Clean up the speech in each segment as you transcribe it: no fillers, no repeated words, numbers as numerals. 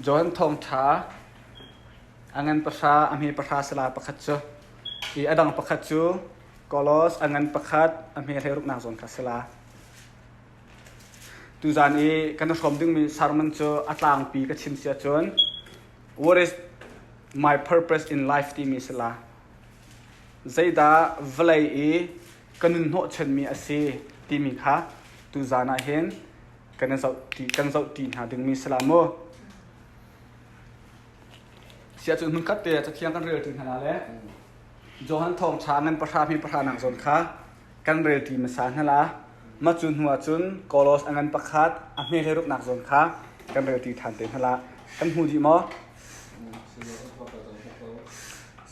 Johan thawngṭha a ngan pahra a hme pahra sala pakhat cu i a dang pakhat cu Kolos a ngan pakhat a hme hleiruknak zawn kha sala. Tuzan i kan i hrawm dingmi sermon cu a tlangpi ka chim si ahcun What is my purpose in life timi sala. Zeidah vawlei i ka nun hnawhchanmi a si timi kha tuzan ah hin kan i zohṭi kan zohṭi hna dingmi si la mu. Siah cun hmunkhat te cathiang kan relṭi hna le Johan thawngṭha ngan pahra hmi pahra nak zawn kha kan relṭi hmasa hna la. Mah cu hnu ah cun Kolos a ngan pakhat a hme hlei ruknak zawn kha kan relṭi ṭhan te hna la. Kan hmu dih maw?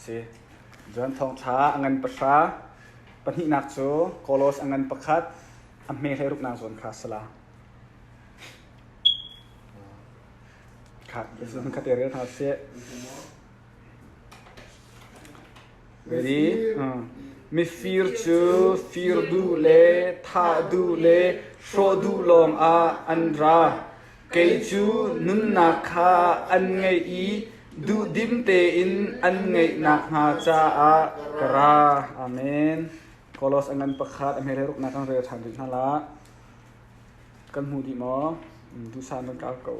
Si. Johan thawngṭha a ngan pahra pahnihnak cu Kolos a ngan pakhat a hme hlei ruknak zawn kha si la. Kha, kha te rel hna sih. Ready? Mifir cu fir duh le thah duh le hrawh duh lawng ah an ra. Kei cu nunnak kha an ngeih i duhdim tein an ngeih nakhnga caah ka ra. Amen. Kolos a ngan pakhat a hme ruknak kan rel ṭhan rih hna la. Kan hmu dih maw? Duhsah nan kal ko.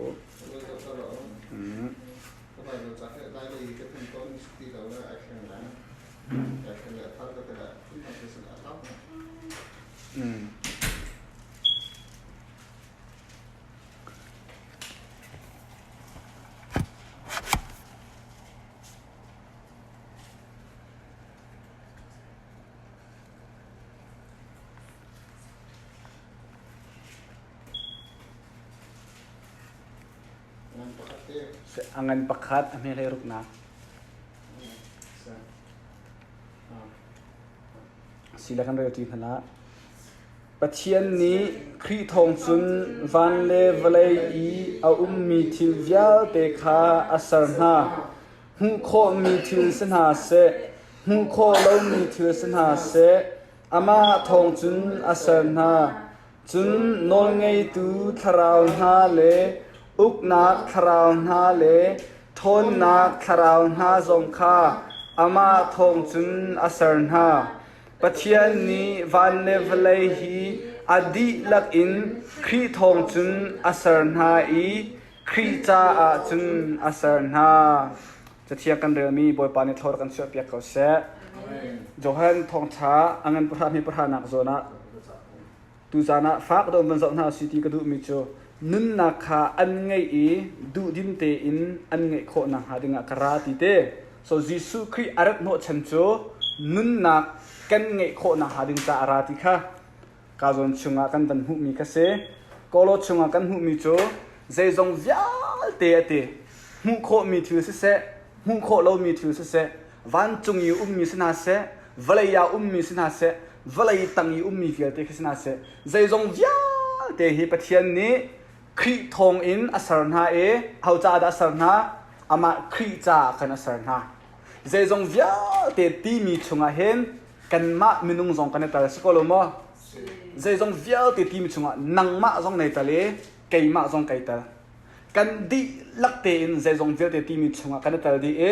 A ngan pakhat a hme hlei ruknak. Sila kan rel ṭi hna lah. Pathian nih Khrih thawng cun van le vawlei i a ummi thil vialte kha a ser hna. Hmuh khawhmi thil si hna seh, hmuh khawh lomi thil si hna seh, amah thawng cun a ser hna. Cun nawlngeitu thlarau hna le uknak thlarau hna le ṭhawnnak thlarau hna zong kha amah thawng cun a ser hna. Pathian nih van le vawlei hi a dihlak in Khrih thawng cun a ser hna i Khrih caah cun a ser hna. Cathiang kan relmi Bawipa nih thlawr kan chuahpiak ko seh. Johan thawngṭha a ngan pahra hme pahranak zawn ah tuzaan ah fak dawh van zoh hna si ti ka duhmi cu nunnak kha an ngeih i duhdim tein an ngeih khawh nakhnga dingah ka ra ti te. So Jesuh Khrih a rat hnawhchan cu nunnak kan ngeih khawh nakhnga ding caah a ra ti kha Ka zawn chungah kan van hmuhmi ka si. Kawlaw chungah kan hmuhmi cu zeizong vialte a ti. Hmuh khawhmi thil siseh, hmuh khawh lomi thil siseh, vancung i ummi si hna seh, vawlei ah ummi si hna seh, vawlei tang i ummi vialte khi si hna seh, zeizong vialte hi Pathian nih Khrih thawng in a ser hna i ho caah dah a ser hna? Amah Khrih caah khan a ser hna. Zeizong vialte timi chungah hin kanmah minung zong kan i tel si ko lo maw? Zeizong vialte timi chungah nangmah zong nei tel i keimah zong kai tel. Kan dihlak tein zeizong vialte timi chungah kan i tel dih i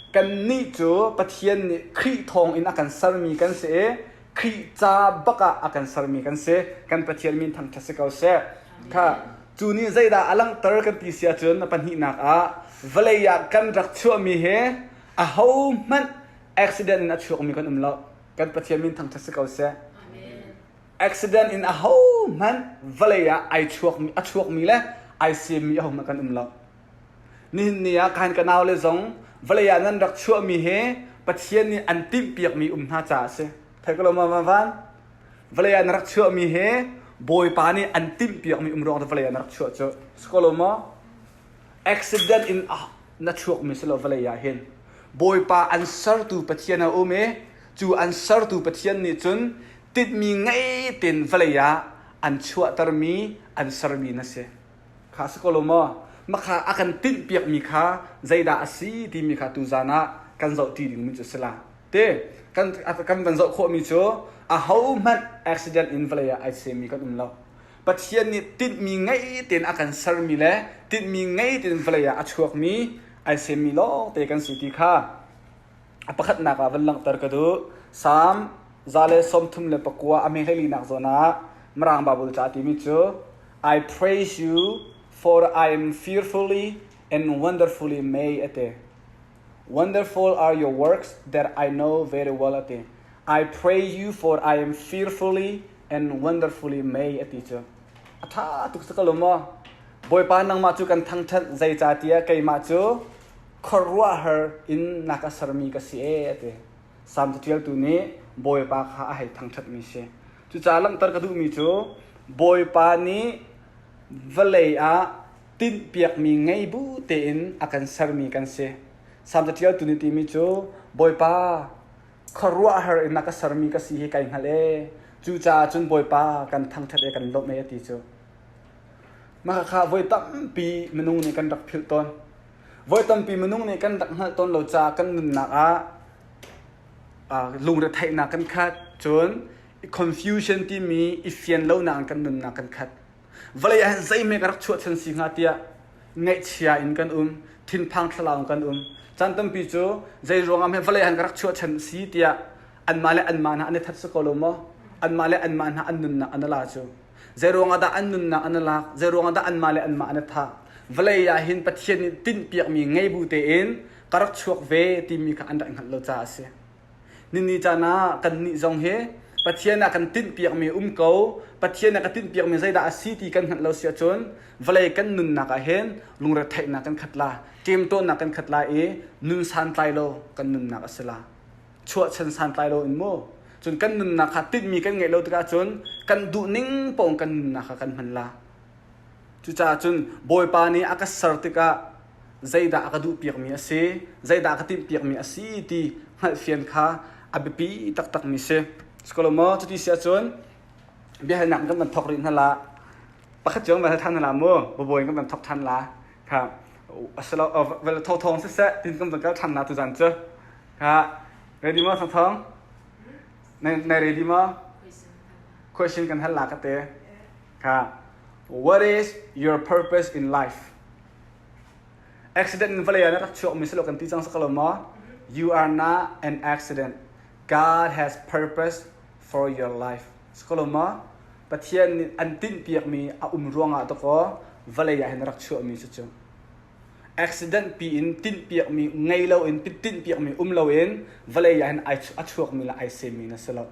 kannih cu Pathian nih Khrih thawng in a kan sermi kan si i Khrih ca bak ah a kan sermi kan si. Kan Pathian min thangṭhat si ko seh. Kha cu nih zeidah a langhter kan ti si ahcun a pahnihnak ah vawlei ah kan rak chuahmi hi ahohmanh accident in a chuakmi kan um lo. Kan Pathian min thangṭhat si ko seh. Accident in ahohmanh vawlei ah ai chuakmi a chuakmi le ai semmi ahohmanh kan um lo. Nihin ni ah kahin ka nau le zong vawlei ah nan rak chuahmi he Pathian nih an timhpiakmi um hna caah a si. Thei ko lo ma van? Vawlei ah na rak chuahmi he Bawipa nih an timhpiakmi um ruang vawlei ah na rak chuah cu. Si ko lo maw? Accident in na chuakmi si lo vawlei ah hin. Bawipa an sertu Pathian a um i cu an sertu Pathian nih cun tinhmi ngei tein vawlei ah an chuahtermi an sermi na si. Kha si ko lo maw? Makha a kan tinhpiakmi kha zeidah a si timi kha tuzan ah kan zohṭi dingmi cu a si la. Te kan kan van zoh khawhmi cu ahohmanh accident in vawlei ah ai semmi kan um lo. Pathian nih tinhmi ngei tein a kan sermi le tinhmi ngei tein vawlei ah a chuakmi ai semmi lawngte kan si ti kha a pakhatnak ah van langhter ka duh. Salm 139 a hme hleilinak zawn ah Mirang Bible ca timi cu I praise you for I am fearfully and wonderfully made a ti. Wonderful are your works that I know very well a ti. I praise you for I am fearfully and wonderfully made a ti cu. A ṭha tuk si ko lo maw? Bawipa nangmah cu kan thangṭhat zeicahtiah keimah cu khuaruahhar in na ka sermi ka si ee a ti. Salm caṭialtu nih Bawipa kha a hei thangṭhatmi si. Cucaah langhter ka duhmi cu Bawipa nih vawlei ah tinhpiakmi ngei bu tein a kan sermi kan si. Salm caṭialtu nih timi cu Bawipa khuaruahhar in na ka sermi ka si hi kai hngalh ee. Cucaah cun Bawipa kan thangṭhat ee kan lawmh ee a ti cu. Mah kha voi tampi minung nih kan rak philh tawn. Voi tampi minung nih kan rak hngalh tawn lo caah kan nunnak ah lungretheihnak kan khat. Cun confusion timi i fian lonak in kan nunnak kan khat. Vawlei ah hin zeihme ka rak chuahchan si hnga tiah ngaihchia in kan um, thinphang thlalau in kan um. Caan tampi cu zei ruangah hme vawlei ah hin ka rak chuahchan si tiah anmah le anmah hna an i that si ko lo maw? Anmah le anmah hna an nunnak an i la cu. Zei ruangah dah an nunnak an i lak? Zei ruangah dah anmah le anmah an i thah? Vawlei ah hin Pathian nih tinhpiakmi ngei bu tein ka rak chuak ve timi kha an rak hngalh lo caah a si. Nini caan ah kannih zong hi Pathian ah kan tinhpiakmi um ko, Pathian ah ka tinhpiakmi zeidah a si ti kan hngalh lo si ahcun vawlei kan nunnak ah hin lungretheihnak kan khat la, ṭemtawnnak kan khat la i nun santlai lo kan nunnak a si la. Chuahchan santlai lo in mu. Cun kan nunnak kha tinhmi kan ngeih lo tikah cun kan duhning paoh kan nunnak kha kan hman la. Cucaah cun Bawipa nih a ka ser tikah zeidah a ka duhpiakmi a si, zeidah a ka timhpiakmi a si ti hngalhfian kha a biapi taktakmi si. Sikolo maw cuti si ahcun biahalnak kan van thawk rih hna la. Pakhat cio van hal ṭhan hna la mu. Babawi kan van thawk ṭhan la. Kha asilo vel thawthawng siseh tin kan van kal ṭhan la tuzan cu. Kha ready maw thawthawng? Na na ready maw? Question kan hal la ka te. Kha What is your purpose in life? Accident in vawlei ah na rak chuakmi si lo kan ti cang sak lo maw? You are not an accident. God has purpose for your life. Si ko lo maw? Pathian nih an tinhpiakmi a um ruangah dakaw vawlei ah hin na rak chuahmi si cu. Accident pi in tinhpiakmi ngei lo in tinhpiakmi um lo in vawlei ah hin a chuakmi le ai semmi na si lo.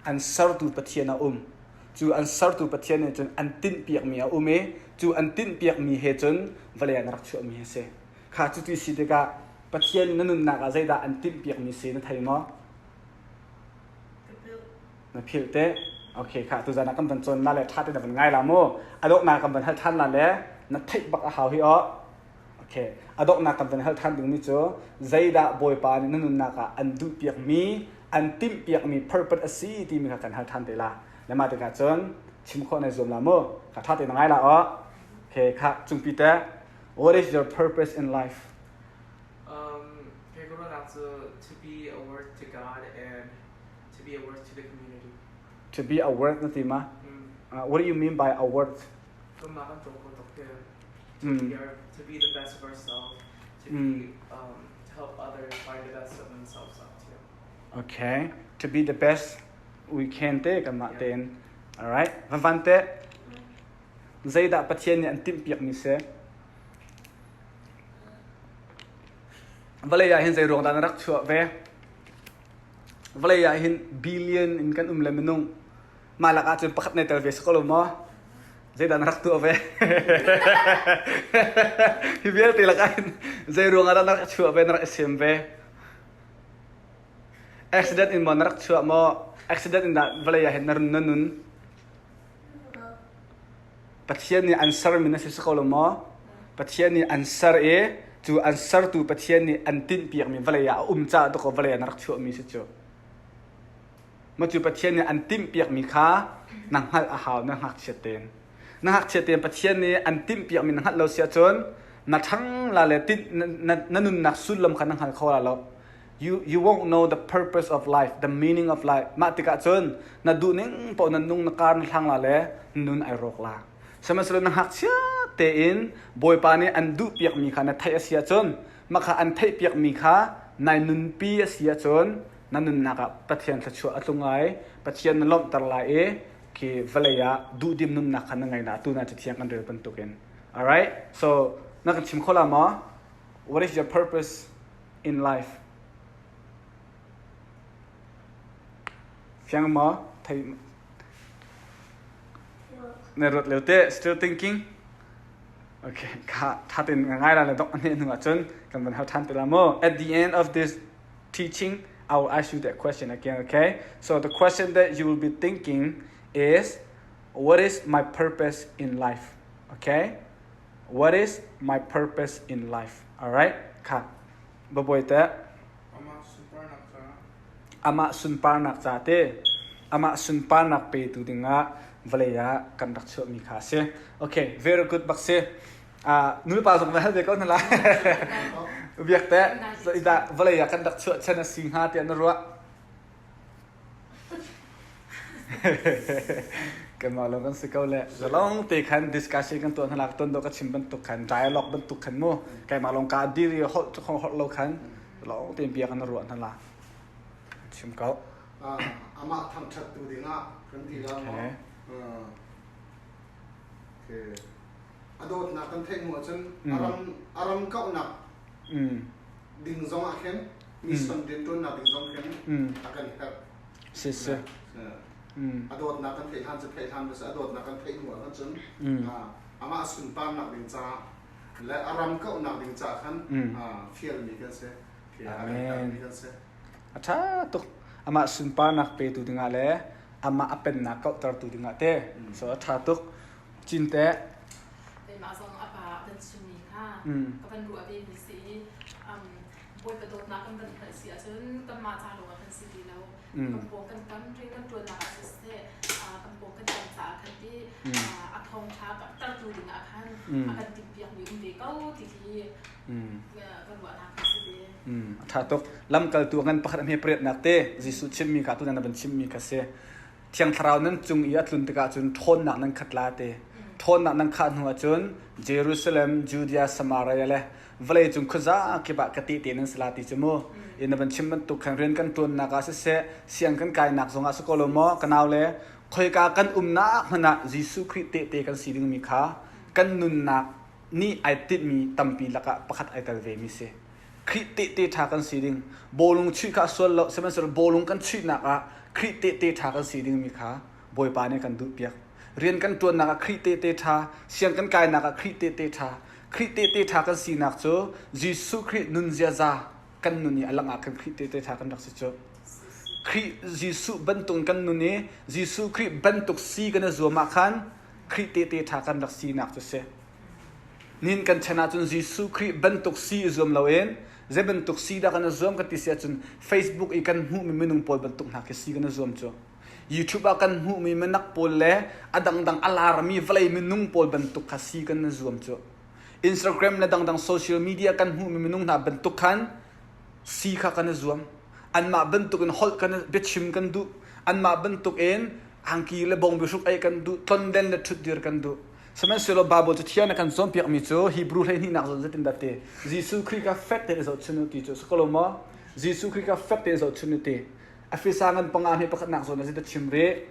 An sertu Pathian a um. Cu an sertu Pathian nih cun an tinhpiakmi a um i cu an tinhpiakmi he cun vawlei ah na rak chuahmi a si. Kha cuti si tikah Pathian na nunnak ah zeidah an tinhpiakmi si na thei maw? Na philh te? Okay, kha tuzan ah kan van cawn la le ṭha tein na van ngai la mu. A donghnak kan van hal ṭhan la le na theih bak a hau hi aw. Okay. A donghnak kan van hal ṭhan dingmi cu zeidah Bawipa nih na nunnak ah an duhpiakmi, an timhpiakmi purpose a si timi kha kan hal ṭhan te la. Le mah tikah cun chim khawh nai zuam la mu. Kha ṭha tein na ngai la aw. Okay, kha cungpi te. What is your purpose in life? Um, kei ka ruahnak cu to be a worth to God and to be a worth to the community. To be a worth na ti ma? Mm. Uh, what do you mean by a worth? Kanmah kan ṭawng ko tuk hi. To be our, to be the best of ourselves, to be um, to help others find the best of themselves out too. Okay, to be the best we can te kanmah tein. All right, van van te. Zeidah Pathian nih an timhpiakmi si? Vawlei ah hin zei ruang dah na rak chuah ve? Vawlei ah hin billion in kan um le minung. Mah lakah cun pakhat nai tel ve si ko lo maw? Zeidah na rak tuah ve? Hi vialte lakah hin zei ruangah dah na rak chuah ve, na rak i sem ve? Accident in maw na rak chuah maw? Accident in dah vawlei ah hin na run na nun? Pathian nih an sermi na si si ko lo maw? Pathian nih an ser i cu an sertu Pathian nih an tinhpiakmi vawlei ah a um caah dakaw vawlei ah na rak chuahmi si cu. Maw cu Pathian nih an timhpiakmi kha na hngalh a hau na ngakchiat tein. Na ngakchiat tein Pathian nih an timhpiakmi na hngalh lo si ahcun na ṭhang la le tinh, na, na, na nunnak sullam kha na hngal kho la lo. You won't know the purpose of life, the meaning of life. Mah tikah cun na duhning paoh na nung na kar na hlang la le nun ai rawk la. Sihmanhsehlaw na ngakchia tein Bawipa nih an duhpiakmi kha na theih a si ahcun mah kha an theihpiakmi kha nai nunpi a si ahcun na nunnak ah Pathian thluachuah a tlung lai, Pathian na lawmhter lai i khi vawlei ah duhdim nunnak kha na ngei na tu na Cathiang kan rel bantukin. Alright, so na kan chim kho la maw? What is your purpose in life? Fiang maw? Thei na ruat lio te still thinking? Okay, kha tha tein ngai la le dok ane hnu ahcun kan van hal than te la mu. At the end of this teaching, I will ask you that question again, okay? So the question that you will be thinking is, what is my purpose in life? Okay? What is my purpose in life? All right? Kha. Baboy te. Amah sunparnak ca te. Amah sunparnak pe tu dingah vawlei ah kan rak chuahmi kha a si. Okay, very good bak si. Nulepa zong na hal ve ko hna lai. Biak te, vawlei ah kan rak chuah chan a si hnga tiah na ruah. Kanmah lawng kan si ko le zalong te khan discussion kan tuah hna lak ton do ka chim bantuk khan dialogue bantuk khan mu keimah lawng ka dir i holh cu holh lo khan zalong tein bia kan ruah hna la chim ko. Amah thangṭhat tu dingah kan ti la maw? Okay. A dawtnak kan theih hnu ahcun a ram kauhnak ding zong ah khin mission rianṭuannak ding zong khin a kan herh. Si si. A dawtnak kan theih hlan cu theih hlan a dawtnak kan theih hnu ah cun amah sunparnak ding caah le a ram kauhnak ding caah khan fialmi kan si. Amen. A ṭha tuk. Amah sunparnak petu dingah le amah a pennak kauhtertu dingah te. So a ṭha tuk. Cinte. Keimah zong a pa kan chimmi kha ka van ruah ve mi si i Bawipa dawtnak kan van hngalh si ahcun kanmah ca lawng ah kan si ti lo. Kan pawng kan tam rian kan ṭuannak ah siseh kan pawng kan tam caah khan ti a thawngṭha karhtertu dingah khan a kan timhpiakmi um ve ko ti khi ka ruahnak kha si ve. A ṭha tuk. Lamkaltu ngan pakhat a hme pariatnak te Jesuh chimmi kha tutan na van chimmi kha si. Thiang Thlarau nan cung i a tlun tikah cun ṭhawnnak nan khat la te. Ṭhawnnak nan khah hnu ahcun Jerusalem, Judea, Samaria le vawleicung khuaza kip ah ka tehte nan si la ti cu mu. I na van chim bantuk khan rian kan ṭuannak ah siseh, siang kan kainak zong ah si ko lo maw, ka nau le khoika kan umnak hmanh ah Jesuh Khrih tehte kan si dingmi kha kan nunnak nih ai tinhmi tampi lakah pakhat ai tel vemi si. Khrih tehte ṭha kan si ding. Bawlung chuih kha a sual lo, sihmanhsehlaw bawlung kan chuihnak ah Khrih tehte ṭha kan si dingmi kha Bawipa nih kan duhpiak. Rian kan ṭuannak ah Khrih tehte ṭha, siang kan kainak ah Khrih tehte ṭha. Khrih tehte ṭha kan sinak cu Jesuh Khrih nun ziaza kan nun i a langah khan Khrih tehte ṭha kan rak si cu. Khrih Jesuh bantuk kan nun i Jesuh Khrih bantuk si kan i zuam ah khan Khrih tehte ṭha kan rak sinak cu si. Nihin kan chan ahcun Jesuh Khrih bantuk si i zuam loin zei bantuk si dah kan i zuam kan ti si ahcun Facebook i kan hmuhmi minung pawl bantuk hna khi si kan i zuam cu. YouTube ah kan hmuhmi minak pawl le a dangdang a larmi vawlei minung pawl bantuk kha si kan i zuam cu. Instagram le dangdang social media kan hmuhmi minung hna bantuk khan si kha kan i zuam. Anmah bantukin holh kan biachim kan duh. Anmah bantukin angki le bawngbi hruk ei kan duh. Tlonden le ṭhutdir kan duh. Sihmanhsehlaw Baibal cu thiang na kan cawnpiakmi cu Hebrew 12nak zawn zeitindah ti? Jesuh Khrih kha fek tein zohchun u ti cu a si ko lo maw? Jesuh Khrih kha fek tein zohchun u ti. Efesa ngan panga hme pakhatnak zawn ah zeidah chim rih?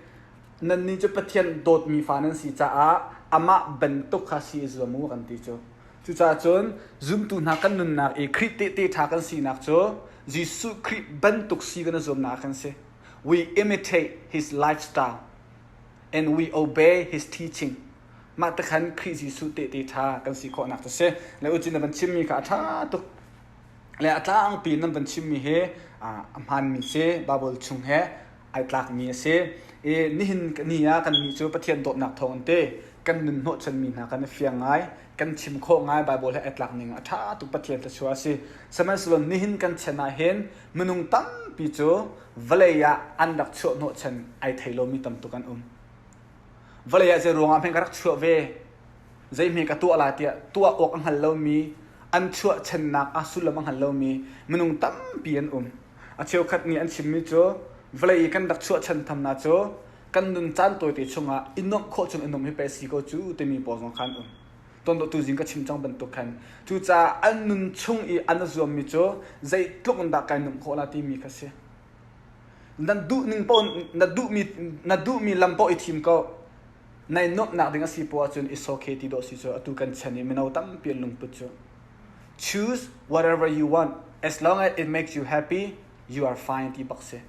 Nannih cu Pathian dawtmi fa nan si caah amah bantuk kha si i zuam u kan ti cu. Cucaah cun zumtu hna kan nunnak i Khrih tehte ṭha kan sinak cu Jesuh Khrih bantuk si kan i zuamnak kan si. We imitate his lifestyle. And we obey his teaching. Mah te khan Khrih Jesuh tehte ṭha kan si khawhnak cu si. Le ucin na van chimmi kha a ṭha tuk. Le a tlangpi nan van chimmi hi a hmaanmi si, Bible chung he ai tlakmi a si. I nihin ni ah kannih cu Pathian dawtnak thawng in te kan nun hnawhchanmi hna kan i fiang ngai, kan chim khawh ngai Bible he ai tlak ning a ṭha tuk Pathian thluachuah a si. Sihmanhsehlaw nihin kan chan ah hin minung tampi cu vawlei ah an rak chuah hnawhchan ai thei lomi tam tuk an um. Vawlei ah zei ruangah hme ka rak chuah ve, zei hme ka tuah la tiah tuah awk a hngal lomi, an chuahchannak a sullam a hngal lomi minung tampi an um. A cheukhat nih an chimmi cu vawlei i kan rak chuahchan thamnak cu kan nun caan tawite chungah i nuamh khawh chung i nuamh hi pei a si ko cu timi pawl zong kha an um. Tuan tuzing ka chim cang bantuk khan. Cucaah an nun chung i an i zuammi cu zeitluk in dah kai nuamh khawh la timi kha si. Na duh ning paoh na duhmi na duhmi lam paoh i thim ko. Nai nuamhnak ding a si poah ahcun it's okay ti dawh si cu atu kan chan i mino tampi an lungput cu. Choose whatever you want as long as it makes you happy you are fine ti bak si.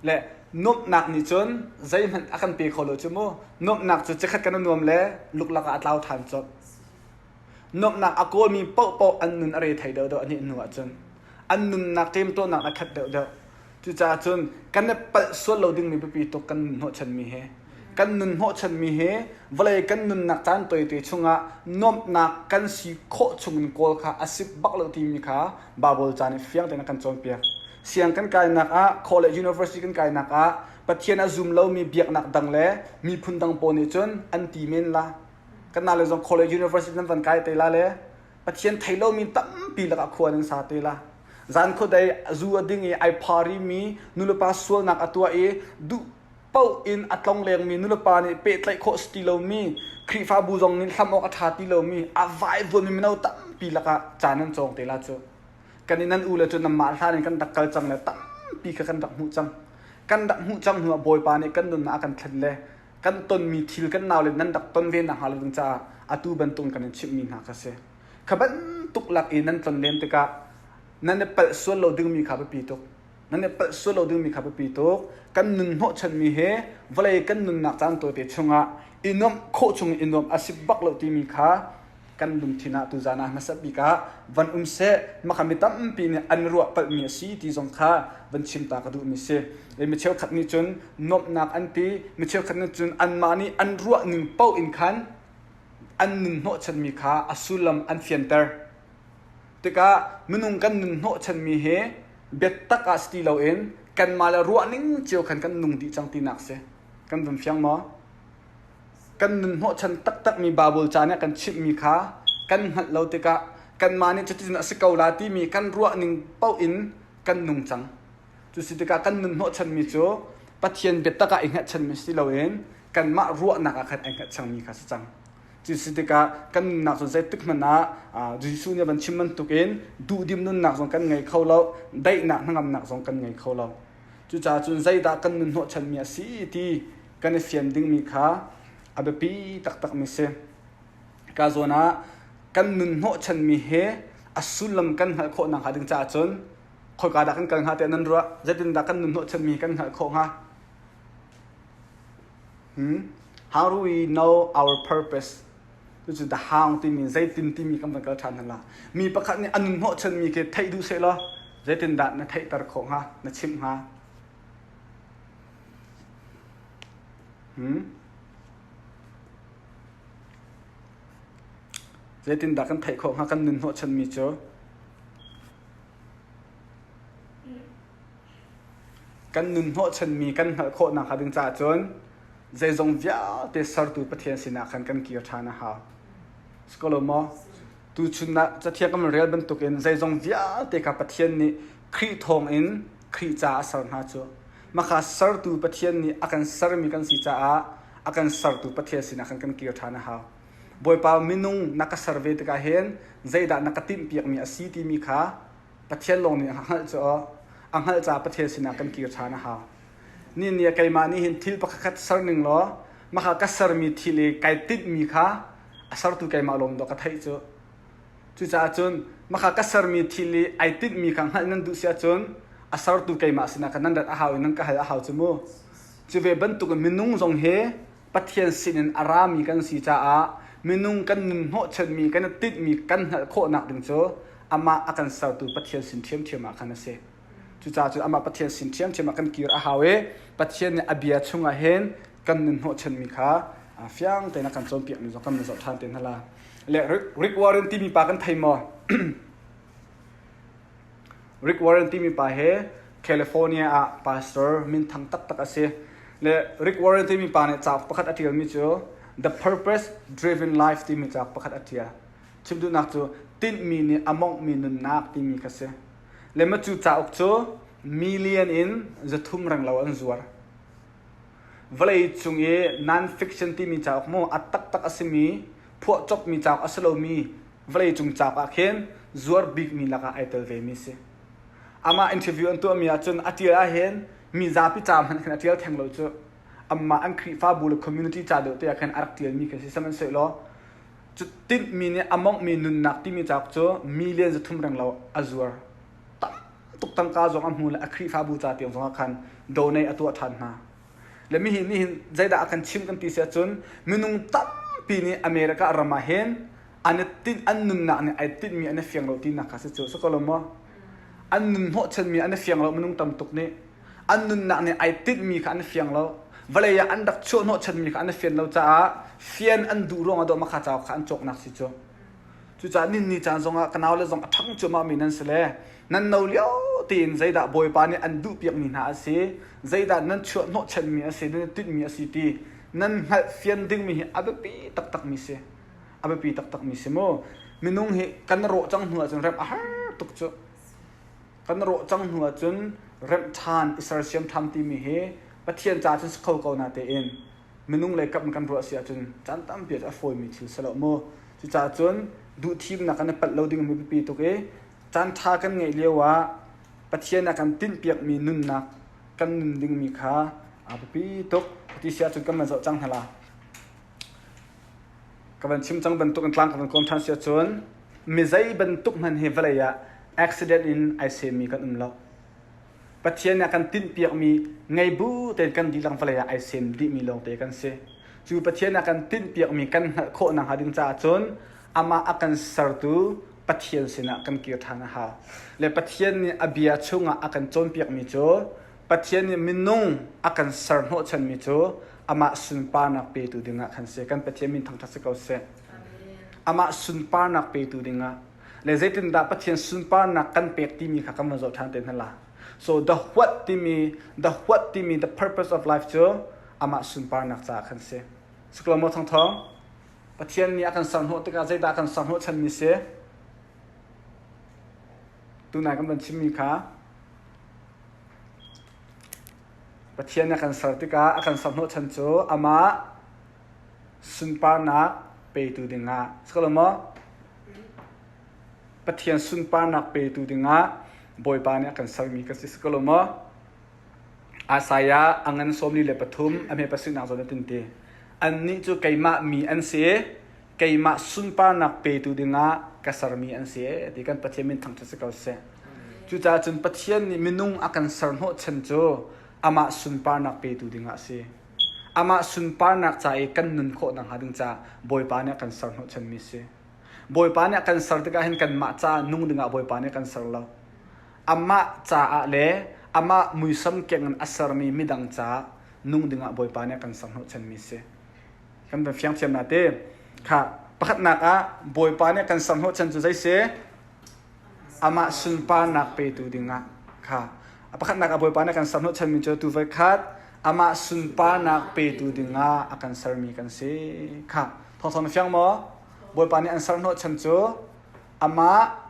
Le nuamhnak nih cun zeihmanh a kan pe kho lo cu mu. Nuamhnak cu chikkhat kan i nuam le luklak ah a tlau ṭhan colh. Nuamhnak a kawlmi paohpaoh an nun a re thei deuhdeuh an i hnu ahcun. An nunnak ṭemṭawnak a khat deuhdeuh. Cucaah cun kan i palh sual lo dingmi biapi tuk kan nun hnawhchanmi hi. Kan nun hnawhchanmi hi vawlei kan nunnak caan tawite chungah nuamhnak kan si khawh chungin kawl kha a sip bak lo timi kha Baibal ca nih fiang tein a kan cawnpiak. Siang kan kainak ah, college university kan kainak ah Pathian a zum lomi biaknak dang le miphun dang pawl nih cun an ti men la. Kan nale zong college university nan van kai te la le Pathian thei lomi tampi lakah khua nan sa te la. Zan khuadei zu a ding i ai phari mi nulepa sualnak a tuah i duh paoh in a tlong lengmi nulepa nih pehtlaih khawh si ti lomi Khrihfabu zong nih hlam awk a ṭha ti lomi a vaivuanmi mino tampi lakah caan an cawng te la cu. Kan i nan u le cu nanmah hlan in kan rak kal cang le tampi kha kan rak hmuh cang. Kan rak hmuh cang hnuah Bawipa nih kan nunnak a kan thlen le kan tonmi thil kan naule nan rak ton ve nakhnga lo ding caah atu bantuk kan in chimhmi hna kha si. Kha bantuk lak i nan tlon len tikah nan i palh sual lo dingmi kha biapi tuk. Nan i palh sual lo dingmi kha biapi tuk. Kan nun hnawhchanmi he vawlei kan nunnak caan tawite chungah i nuamh khawh chung i nuamh a si bak lo timi kha kan lungthin ah tuzaan ah hmasa bik ah van um seh maka mi tampi nih an ruah palhmi a si ti zong kha van chim ta ka duhmi si. Mi cheukhat nih cun nuamhnak an ti, mi cheukhat nih cun anmah nih an ruah ning paoh in khan an nun hnawhchanmi kha a sullam an fianter. Tikah minung kan nun hnawhchanmi hi biatak ah si ti loin kanmah le ruah ning cio khan kan nung dih cang tinak si. Kan vun fiang maw? Kan nun hnawhchan taktakmi Baibal ca nih a kan chimhmi kha kan hngalh lo tikah kanmah nih cuticun a si ko la timi kan ruah ning paoh in kan nung cang. Cu si tikah kan nun hnawhchanmi cu Pathian biatak ah i hngatchanmi si loin kanmah ruahnak ah khan ai hngatchanmi kha si cang. Cu si tikah kan nunnak cu zeitik hmanh ah Jesuh nih a van chim bantukin duhdim nunnak zong kan ngei kho lo, daihnak hnangamnak zong kan ngei kho lo. Cucaah cun zeidah kan nun hnawhchanmi a si ti kan i fian dingmi kha a biapi taktakmi si. Ka zawn ah kan nun hnawhchanmi he a sullam kan hngalh khawh nakhnga ding caah cun khoika dah kan kal hnga tiah nan ruah? Zeitindah kan nun hnawhchanmi kan hngalh khawh hnga? Hmm? How do we know our purpose? Cucu the how timi zeitin timi kan van kal ṭhan hna la. Mi pakhat nih a nun hnawhchanmi khi theih duh sehlaw zeitindah na theihter khawh hnga, na chimh hnga? Hmm? Zeitindah kan theih khawh hnga kan nun hnawhchanmi cu? Kan nun hnawhchanmi kan hngalh khawh nakhnga ding caah cun zeizong vialte sertu Pathian sinah khan kan kir ṭhan a hau. Si ko lo maw? Tuchun ah Cathiang kan rel bantukin zeizong vialte kha Pathian nih Khrih thawngin Khrih caah a ser hna cu. Maka sertu Pathian nih a kan sermi kan si caah a kan sertu Pathian sinah khan kan kir ṭhan a hau. Bawipa minung na ka ser ve tikah hin zeidah na ka timhpiakmi a si timi kha Pathian lawng nih a hngalh cu a hngalh caah Pathian sinah kan kir ṭhan a hau. Ni ni ah keimah nih hin thil pakhatkhat ser ning law maka ka sermi thil i kai tinhmi kha a sertu keimah lawng dawh ka theih cu. Cucaah cun maka ka sermi thil i ai tinhmi kha hngalh nan duh si ahcun a sertu keimah sinah khan nan rat a hau i nan ka hal a hau cu mu. Cu ve bantukin minung zong hi Pathian sinin a rami kan si caah minung kan nun hnawhchanmi kan i tinhmi kan hngalh khawhnak ding cu amah a kan sertu Pathian sin ṭhiamṭhiam ah khan a si. Cucaah cun amah Pathian sin ṭhiamṭhiam ah kan kir a hau i Pathian nih a bia chungah hin kan nun hnawhchanmi kha fiang tein a kan cawnpiakmi zong kan zoh ṭhan te hna la. Le Rick Warren timi pa kan thei maw? Rick Warren timi pa hi California ah pastor minthang taktak a si. Le Rick Warren timi pa nih cauk pakhat a ṭialmi cu The Purpose Driven Life timi cauk pakhat a ṭial. Chim duhnak cu tinhmi nih a mawnghmi nunnak timi kha si. Le ma cu cauk cu million in 300 renglo an zuar. Vawlei cung i non-fiction timi cauk mu a taktak a simi phuahcopmi cauk a si lomi vawlei cung cauk ah khin zuar bikmi lakah ai tel vemi si. Amah interview an tuahmi ahcun a ṭial ahhin mi zapi ca hmanh khin a ṭial theng lo cu. Amah an Khrihfabu le community ca deuh te ah khin a rak ṭialmi khi si. Sihmanhsehlaw cu tinhmi nih a mawnghmi nunnak timi cauk cu million 300 renglo a zuar. Tam tuk tangka zong a hmu le a Khrihfabu ca tiang zongah khan donate a tuah ṭhan hna. Le mihi nih hin zeidah a kan chimh kan ti si ahcun minung tampi nih America ram ah hin an i tinh an nunnak nih ai tinhmi an i fiang lo tinak kha si cu si ko lo maw? An nun hnawhchanmi an i fiang lo minung tam tuk nih an nunnak nih ai tinhmi kha an i fiang lo vawlei ah an rak chuah hnawhchanmi kha an i fian lo caah fian an duh ruangah dawh makha cauk kha an cawknak si cu. Cucaah ninni caan zongah ka naule zong a ṭhang cuahmahmi nan si le nan no lio tein zeidah Bawipa nih an duhpiakmi hna a si, zeidah nan chuah hnawhchanmi a si, nan i tinhmi a si ti nan hngalh fian dingmi hi a biapi taktakmi si. A biapi taktakmi si mu. Minung hi kan rawh cang hnu ahcun remh a har tuk cu. Kan rawh cang hnu ahcun remh ṭhan, i sersiam ṭhan timi hi Pathian caah cun si kho ko na tein minung lei kap in kan ruah si ahcun caan tampi ah a fawimi thil si lo mu. Cucaah cun duhthimnak kan i palh lo ding mi biapi tuk i caan ṭha kan ngeih lio ah Pathian a kan tinhpiakmi nunnak kan nun dingmi kha a biapi tuk. Ti si ahcun kan van zoh cang hna la. Ka van chim cang bantuk in tlang ka van kawm ṭhan si ahcun mi zei bantuk hmanh hi vawlei ah accident in ai semmi kan um lo. Pathian nih a kan tinhpiakmi ngei bu tein kan dihlak vawlei ah ai sem dihmi lawngte kan si. Cu Pathian nih a kan tinhpiakmi kan hngalh khawh nakhnga ding caah cun amah a kan sertu Pathian sinah kan kir ṭhan a hau. Le Pathian nih a bia chungah a kan cawnpiakmi cu Pathian nih minung a kan ser hnawhchanmi cu amah sunparnak petu dingah khan si. Kan Pathian min thangṭhat si ko seh. Amah sunparnak petu dingah le zeitindah Pathian sunparnak kan pek timi kha kan van zoh ṭhan te hna la. So the what timi the what timi the purpose of life cu amah sunparnak caah khan si. Siklo maw thong thong? Pathian nih a kan serhnawh tikah zeidah a kan serhnawh chanmi si? Tunai kan van chimmi kha Pathian nih a kan ser tikah a kan serhnawh chan cu amah sunparnak petu dingah. Siklo maw? Pathian sunparnak petu dingah Bawipa nih a kan sermi kan si si ko lo maw? Isaiah a ngan 43 a hme pasarihnak zawn a tin ti. Annih cu keimah mi an si i keimah sunparnak petu dingah ka sermi an si ti kan Pathian min thangṭhat si ko seh. Cucaah cun Pathian nih minung a kan ser hnawhchan cu amah sunparnak petu dingah a si. Amah sunparnak ca i kan nun khawh nakhnga ding caah Bawipa nih a kan ser hnawhchanmi a si. Bawipa nih a kan ser tikah hin kanmah caah nung dingah Bawipa nih a kan ser lo. Amah caah le amah muisam keng in a sermi midang caah nung dingah Bawipa nih a kan ser hnawhchanmi a si. Kan van fiang thiam na te. Kha pakhatnak ah Bawipa nih a kan ser hnawhchan cu zei si? Amah sunparnak petu dingah kha a pakhatnak ah Bawipa nih a kan ser hnawhchanmi cu tu voikhat amah sunparnak petu dingah a kan sermi kan si. Kha thawngthawng na fiang maw? Bawipa nih an ser hnawhchan cu amah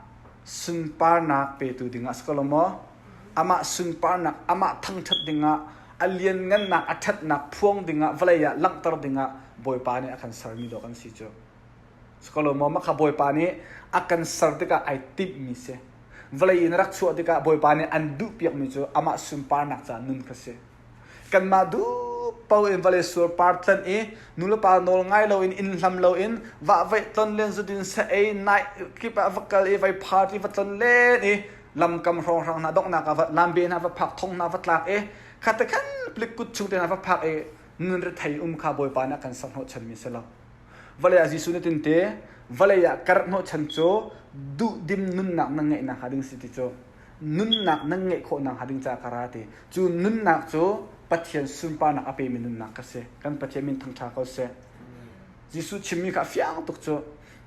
sunparnak petu dingah si ko lo maw? Amah sunparnak, amah thangṭhat dingah, a lianngannak, a ṭhatnak phuang dingah, vawlei ah langhter dingah Bawipa nih a kan sermi dawh kan si cu. Sikolo maw mah kha Bawipa nih a kan ser tikah ai timhmi si. Vawlei in rak chuah tikah Bawipa nih an duhpiakmi cu amah sunparnak caah nun kha si. Kanmah duh paoh in vawlei surpar tlanh i nulepa nawl ngai loin inn hlam loin vahvaih tlon len zudin sa ei night kip ah va kal i vai party va tlon len i lamkam hrawnghrang hna donghnak ah va lambe hna va phak thong hna va tlak i khate khan plik kut chung te hna va phak i nun rethei um kha Bawipa nih a kan ser hnawhchanmi si lo. Vawlei ah Jesuh nih tinte vawlei ah ka rat hnawhchan cu duhdim nunnak nan ngeih nakhnga ding si ti cu nunnak nan ngeih khawh nakhnga ding caah ka ra ti. Cu nunnak cu Pathian sunparnak a pemi nunnak ka si. Kan Pathian min thangṭha ko seh. Jesuh chimmi kha a fiang tuk cu.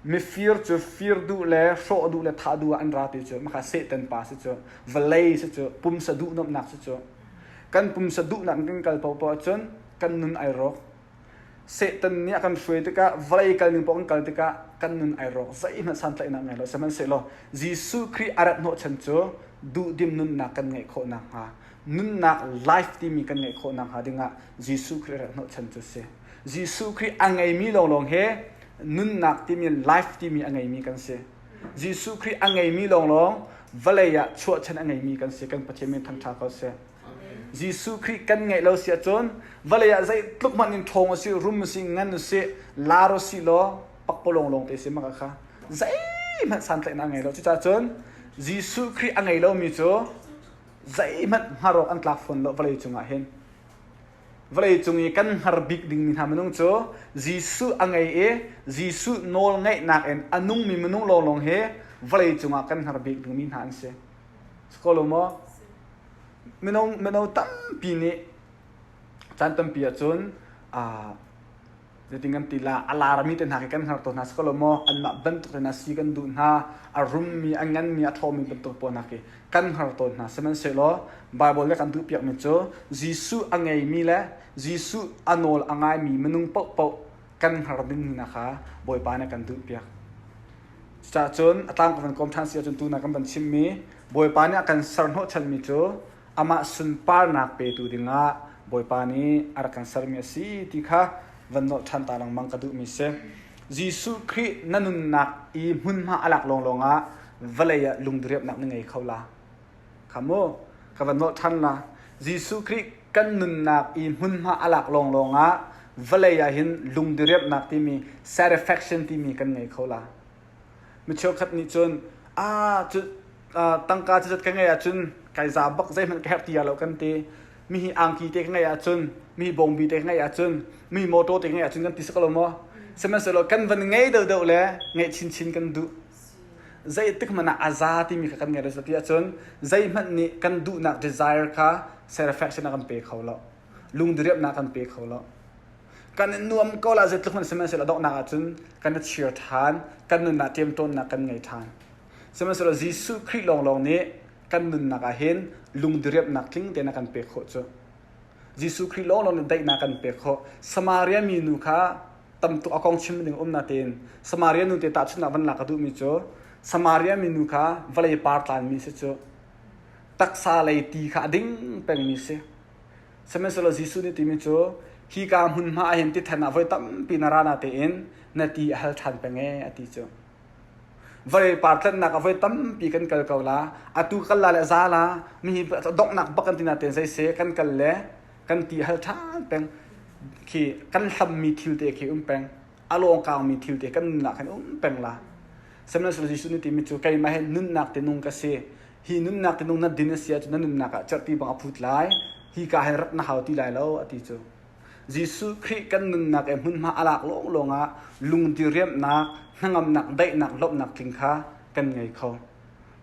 Mifir cu fir duh le hrawh duh le thah duh ah an ra ti cu. Maka Satan pa si cu. Vawlei si cu. Pumsa duh nuamhnak si cu. Kan pumsa duhnak in kan kal paohpaoh ahcun kan nun ai rawk. Satan nih a kan hruai tikah vawlei kal ning paoh kan kal tikah kan nun ai rawk zeihmanh santlaihnak ngei lo sihmanhsehlaw Jesuh Khrih a rat hnawhchan cu duhdim nunnak kan ngeih khawh nakhnga nunnak life timi kan ngeih khawh nakhnga dingah Jesuh Khrih a rat hnawhchan cu a si. Jesuh Khrih a ngeimi lawnglawng he nunnak timi life timi a ngeimi kan si. Jesuh Khrih a ngeimi lawnglawng vawlei ah chuahchan a ngeimi kan si. Kan Pathian min thangṭha ko seh. Jesuh Khrih kan ngeih lo si ahcun vawlei ah zeitluk hmanh in ṭhawng usih, rum usih, ngan usih, lar usih law pakpalawng lawng te si maka kha zeihmanh santlaihnak a ngei lo. Cucaah cun Jesuh Khrih a ngei lomi cu zeihmanh hngar awk an tlak fawn lo vawlei cungah hin. Vawlei cung i kan hngar bik dingmi hna minung cu Jesuh a ngei i Jesuh nawl ngeihnak in a nungmi minung lawnglawng hi vawlei cungah kan hngar bik dingmi hna an si. Si ko lo maw? Mino, mino tampi nih caan tampi ahcun zeitin kan ti la a larmi te hna khi kan hngar tawn hna si ko lo maw anmah bantuk te hna si kan duh hna a rummi a nganmi a ṭhawmi bantuk pawl hna khi kan hngar tawn hna sihmanhsehlaw Bible nih kan duhpiakmi cu Jesuh a ngeimi le Jesuh a nawl a ngaimi minung paohpaoh kan hngar ding hna kha Bawipa nih kan duhpiak Cucaah cun a tlang ka van kawm ṭhan si ahcun tuna kan van chimmi Bawipa nih a kan ser hnawhchanmi cu amah sunparnak petu dingah Bawipa nih a rak kan sermi a si ti kha van nolh ṭhan ta lengmang ka duhmi si. Jesuh Khrih na nunnak i hmunhma a lak lawnglawng ah vawlei ah lungdiriamhnak na ngei kho la. Kha mu, ka van nolh ṭhan la. Jesuh Khrih kan nunnak i hmunhma a lak lawnglawng ah vawlei ah hin lungdiriamhnak timi satisfaction timi kan ngei kho la. Mi cheukhat nih cun ah cu tangka cu zat ka ngeih ahcun kai za bak zeihmanh ka herh ti lo kan ti. Mi hi angki te ka ngeih ahcun, mi bawngbi te ka ngeih ahcun, mi motor te ka ngeih ahcun kan ti si ko lo maw? Sihmanhsehlaw kan van ngei deuhdeuh le ngeih chinchin kan duh. Zeitik hmanh ah a za timi kha kan ngei lo ti ahcun zeihmanh nih kan duhnak desire kha satisfaction a kan pe kho lo. Lungdiriamhnak kan pe kho lo. Kan i nuam ko la zeitluk hmanh sihmanhsehlaw donghnak ahcun kan i chir ṭhan, kan nunnak ṭemṭawnnak kan ngei ṭhan. Sihmanhsehlaw Jesuh Khrih lawnglawng nih kan nunnak ah hin lungdiriamhnak tling tein a kan pek khawh cu. Jesuh Khrih lawnglawng nih daihnak kan pek khawh. Samaria minu kha tam tuk a kong chim ding um natein Samaria nu te tahchunhnak van lak ka duhmi cu Samaria minu kha vawlei par tlanmi si cu taksa lei ti kha a ding pengmi si. Sihmanhsehlaw Jesuh nih timi cu hika hmunhma ah hin tithen ah voi tampi na ra natein na ti a hal ṭhan peng ee a ti cu. Vawlei par tlanhnak ah voi tampi kan kal ko la, atu kal la le za la, mi donghnak bak kan ti natein zei se kan kal le kan ti hal ṭhan peng khi kan hlammi thil te khi um peng a lawngkaangmi thil te kan nunnak khan um peng la. Sihmanhsehlaw Jesuh nih timi cu keimah hi nunnak te nung ka si. Hi nunnak te nung na din a si ahcun na nunnak ah cerhti bang a phut lai. Hi ka hin rat na hau ti lai lo a ti cu. Jesuh Khrih kan nunnak i hmunhma a lak lawnglawng ah lungdiriamhnak, hnangamnak, daihnak, lawmhnak tling kha kan ngei kho.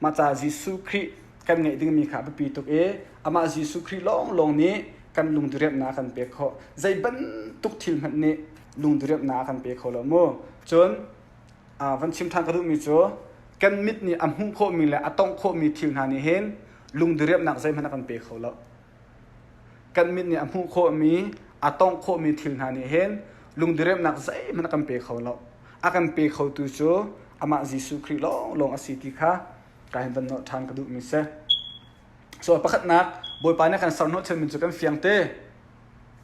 Mah caah Jesuh Khrih kan ngeih dingmi kha a biapi tuk i amah Jesuh Khrih lawnglawng nih kan lungdiriamhnak a kan pek khawh. Zei bantuk thil hmanh nih lungdiriamhnak a kan pe kho lo mu. Cun van chim ṭhan ka duhmi cu kan mit nih a hmuh khawhmi le a tongh khawhmi thil hna nih hin lungdiriamhnak zeihmanh a kan pe kho lo. Kan mit nih a hmuh khawhmi, a tongh khawhmi thil hna nih hin lungdiriamhnak zeihmanh a kan pe kho lo. A kan pe khotu cu amah Jesuh Khrih lawnglawng a si ti kha ka hin van nolh ṭhan ka duhmi si. So pakhatnak Bawipa nih a kan serhnawh chanmi cu kan fiang te.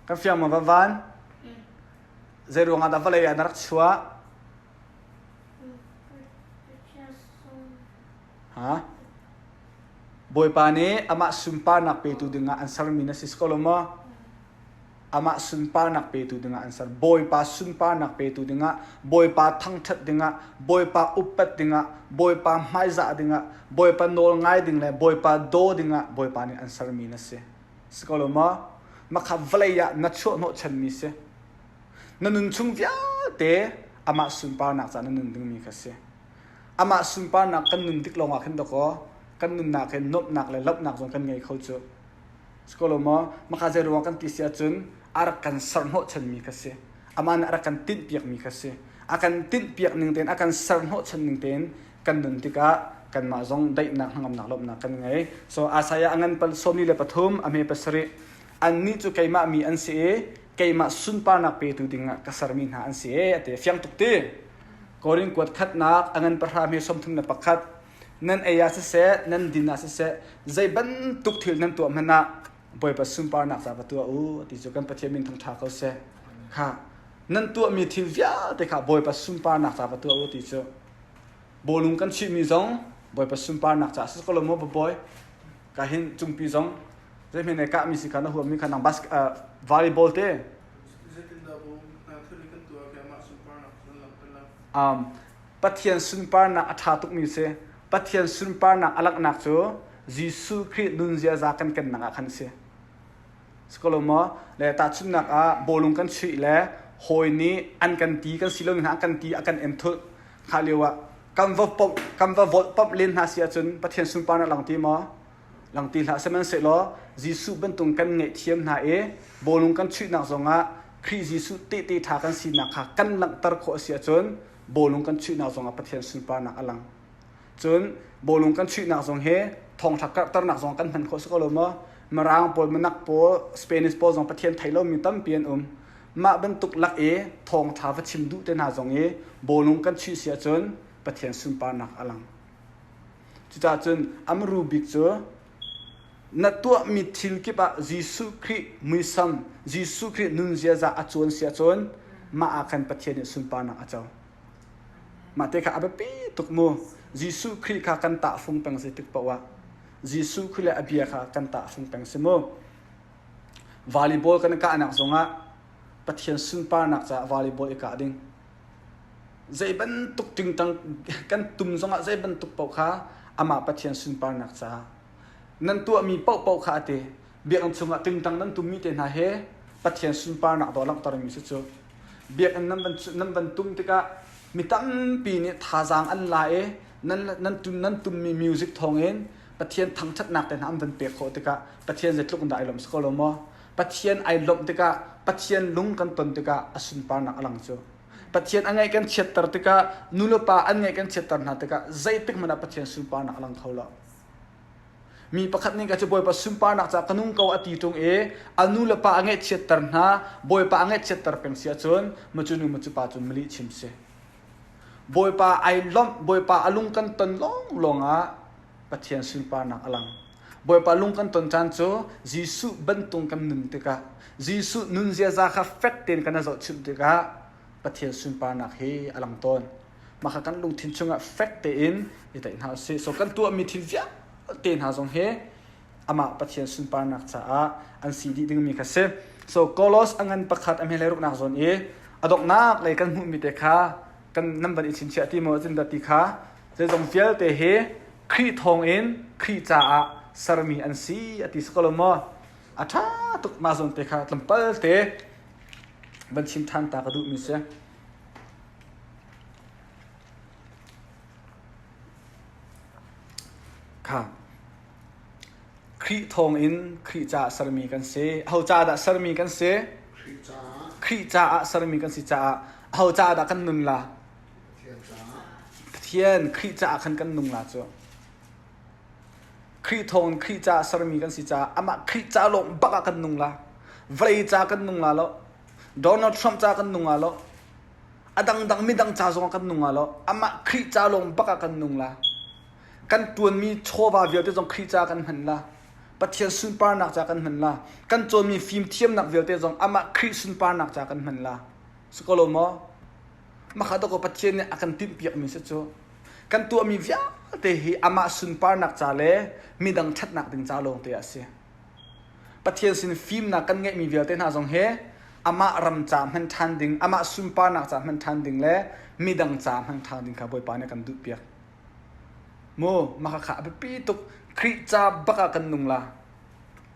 Kan fiang ma va van? Zei ruangah dah vawlei ah na rak chuah? Ha? Bawipa nih amah sunparnak petu dingah an sermi na si ko lo maw? Amah sunparnak petu dingah an ser. Bawipa sunparnak petu dingah, Bawipa thangṭhat dingah, Bawipa upat dingah, Bawipa hmaizah dingah, Bawipa nawl ngai ding le Bawipa daw dingah Bawipa nih an sermi na si. Si ko lo maw? Makha vawlei ah na chuah hnawhchanmi si. Na nun chung vialte amah sunparnak caah na nun dingmi kha si. Amah sunparnak kan nun tik lawngah khin dakaw kan nunnak hin nuamhnak le lawmhnak zong kan ngei kho cu. Si ko lo maw? Maka zei ruang kan ti si ahcun a rak kan serhnawhchanmi kha si. Amah nih a rak kan tinhpiakmi kha si. A kan tinhpiak ning tein, a kan serhnawhchan ning tein kan nun tikah kanmah zong daihnak hnangamnak lawmhnak kan ngei. So Isaiah a ngan pal 43 a hme pasarih annih cu keimah mi an si i keimah sunparnak petu dingah ka sermi hna an si e a ti. Fiang tuk ti. Korin kuat khatnak a ngan pahra hme 31 nan ei ah siseh nan din ah siseh zei bantuk thil nan tuah hmanh ah Bawipa sunparnak ca va tuah u ti cu kan Pathian min thangṭha ko seh. Kha nan tuahmi thil vialte kha Bawipa sunparnak ca va tuah u ti cu bawlung kan chihmi zong Bawipa sunparnak ca si ko lo maw bawi ka hin cungpi zong zeihmanh ne kahmi si kha na huammi kha nang bas volleyball te um, Pathian sunparnak a ṭha tukmi si Pathian sunparnak a langhnak cu Jesuh Khrih nun ziaza kan kennak ah khan si. Sikolo maw? Le tahchunhnak ah bawlung kan chuih le hawi nih an kan ti kan si lo hna an kan ti a kan en thulh kha lio ah kan va pom kan va volh pamh len hna si ahcun Pathian sunparnak lang ti maw? Lang ti hlah sihmanhsehlaw Jesuh bantung kan ngaihthiam hna i bawlung kan chuihnak zongah Khrih Jesuh tehte ṭha kan sinak kha kan langhter khawh a si ahcun bawlung kan chuihnak zongah Pathian sunparnak a lang. Cun bawlung kan chuihnak zong hi thawngṭha karhternak zong kan hman khawh si ko lo maw? Mirang pawl, Minak pawl, Spanish pawl zong Pathian thei lomi tampi an um. Mah bantuk lak i thawngṭha va chim duh te hna zong i bawlung kan chuih si ahcun Pathian sunparnak a lang. Cucaah cun a muru bik cu na tuahmi thil kip ah Jesuh Khrih muisam, Jesuh Khrih nun ziaza a cuan si ahcun mah ah khan Pathian nih sunparnak a co. Mah te kha a biapi tuk mu. Jesuh Khrih kha kan tahfung peng si tik paoh ah Jesuh Khrih le a bia kha kan tahfung peng si mu. Volleyball kan kahnak zongah Pathian sunparnak caah volleyball i kah ding. Zei bantuk tingtang kan tum zongah zei bantuk paoh kha amah Pathian sunparnak caah nan tuahmi paohpaoh kha a ti. Biakinn chungah tingtang nan tummi te hna he Pathian sunparnak dawh langhtermi si cu. Biakinn nan van tum tikah mi tampi nih thazaang an la i nan tummi music thawngin Pathian thangṭhatnak te hna an van pek khawh tikah Pathian zeitluk in dah ai lawmh si ko lo maw? Pathian ai lawmh tikah Pathian lung kan ton tikah a sunparnak a lang cu. Pathian a ngaih kan chiatter tikah nulepa an ngaih kan chiatter hna tikah zeitik hmanh ah Pathian sunparnak a lang kho lo. Mi pakhat nih ka cu Bawipa sunparnak caah ka nung ko a ti ṭung i a nu le pa a ngaihchiatter hna, Bawipa a ngaihchiatter peng si ahcun macu nu macu pa cu malih chim si. Bawipa ai lawmh, Bawipa a lung kan ton lawnglawng ah Pathian sunparnak a lang. Bawipa lung kan ton caan cu Jesuh bantung kan nun tikah, Jesuh nun ziaza kha fek tein kan i zohchunh tikah Pathian sunparnak hi a lang tawn. Mah kha kan lungthin chungah fek tein i tlaih hna usih. So kan tuahmi thil vialte hna zong hi amah Pathian sunparnak caah an si dih dingmi kha si. So Kolos a ngan pakhat a hme ruknak zawn i a donghnak lei kan hmuhmi te kha kan nan van i chinchiah ti maw cun dah ti kha zeizong vialte hi Khrih thawngin Khrih caah sermi an si a ti si ko lo maw? A ṭha tuk mah zawn te kha tlawmpal te van chim ṭhan ta ka duhmi si. Kha Khrih thawngin Khrih caah sermi kan si. Aho caah dah sermi kan si? Khrih caah sermi kan si caah aho caah dah kan nun la? Pathian Khrih caah khan kan nung la cu. Khrih thawngin Khrih caah sermi kan si caah amah Khrih ca lawng bak ah kan nung la. Vawlei ca kan nung la lo. Donald Trump ca kan nung la lo. A dangdang midang ca zongah kan nung lo. Amah Khrih ca lawng bak ah kan nung la. Kan tuanmi chawva vialte zong Khrih ca kan hman la. Pathian sunparnak ca kan hman la. Kan cawnmi fimthiamnak vialte zong amah Khrih sunparnak ca kan hman la. Si ko lo maw? Mah kha Pathian nih a kan timhpiakmi si cu. Kan tuahmi vialte hi amah sunparnak ca le midang ṭhatnak ding ca lawng te ah a si. Pathian sin fimnak kan ngeihmi vialte hna zong hi amah ram ca hman ṭhan ding, amah sunparnak ca hman ṭhan ding le midang ca hman ṭhan ding kha Bawipa nih a kan duhpiak. Mu, mah kha a biapi tuk. Khrih ca bak ah kan nung la.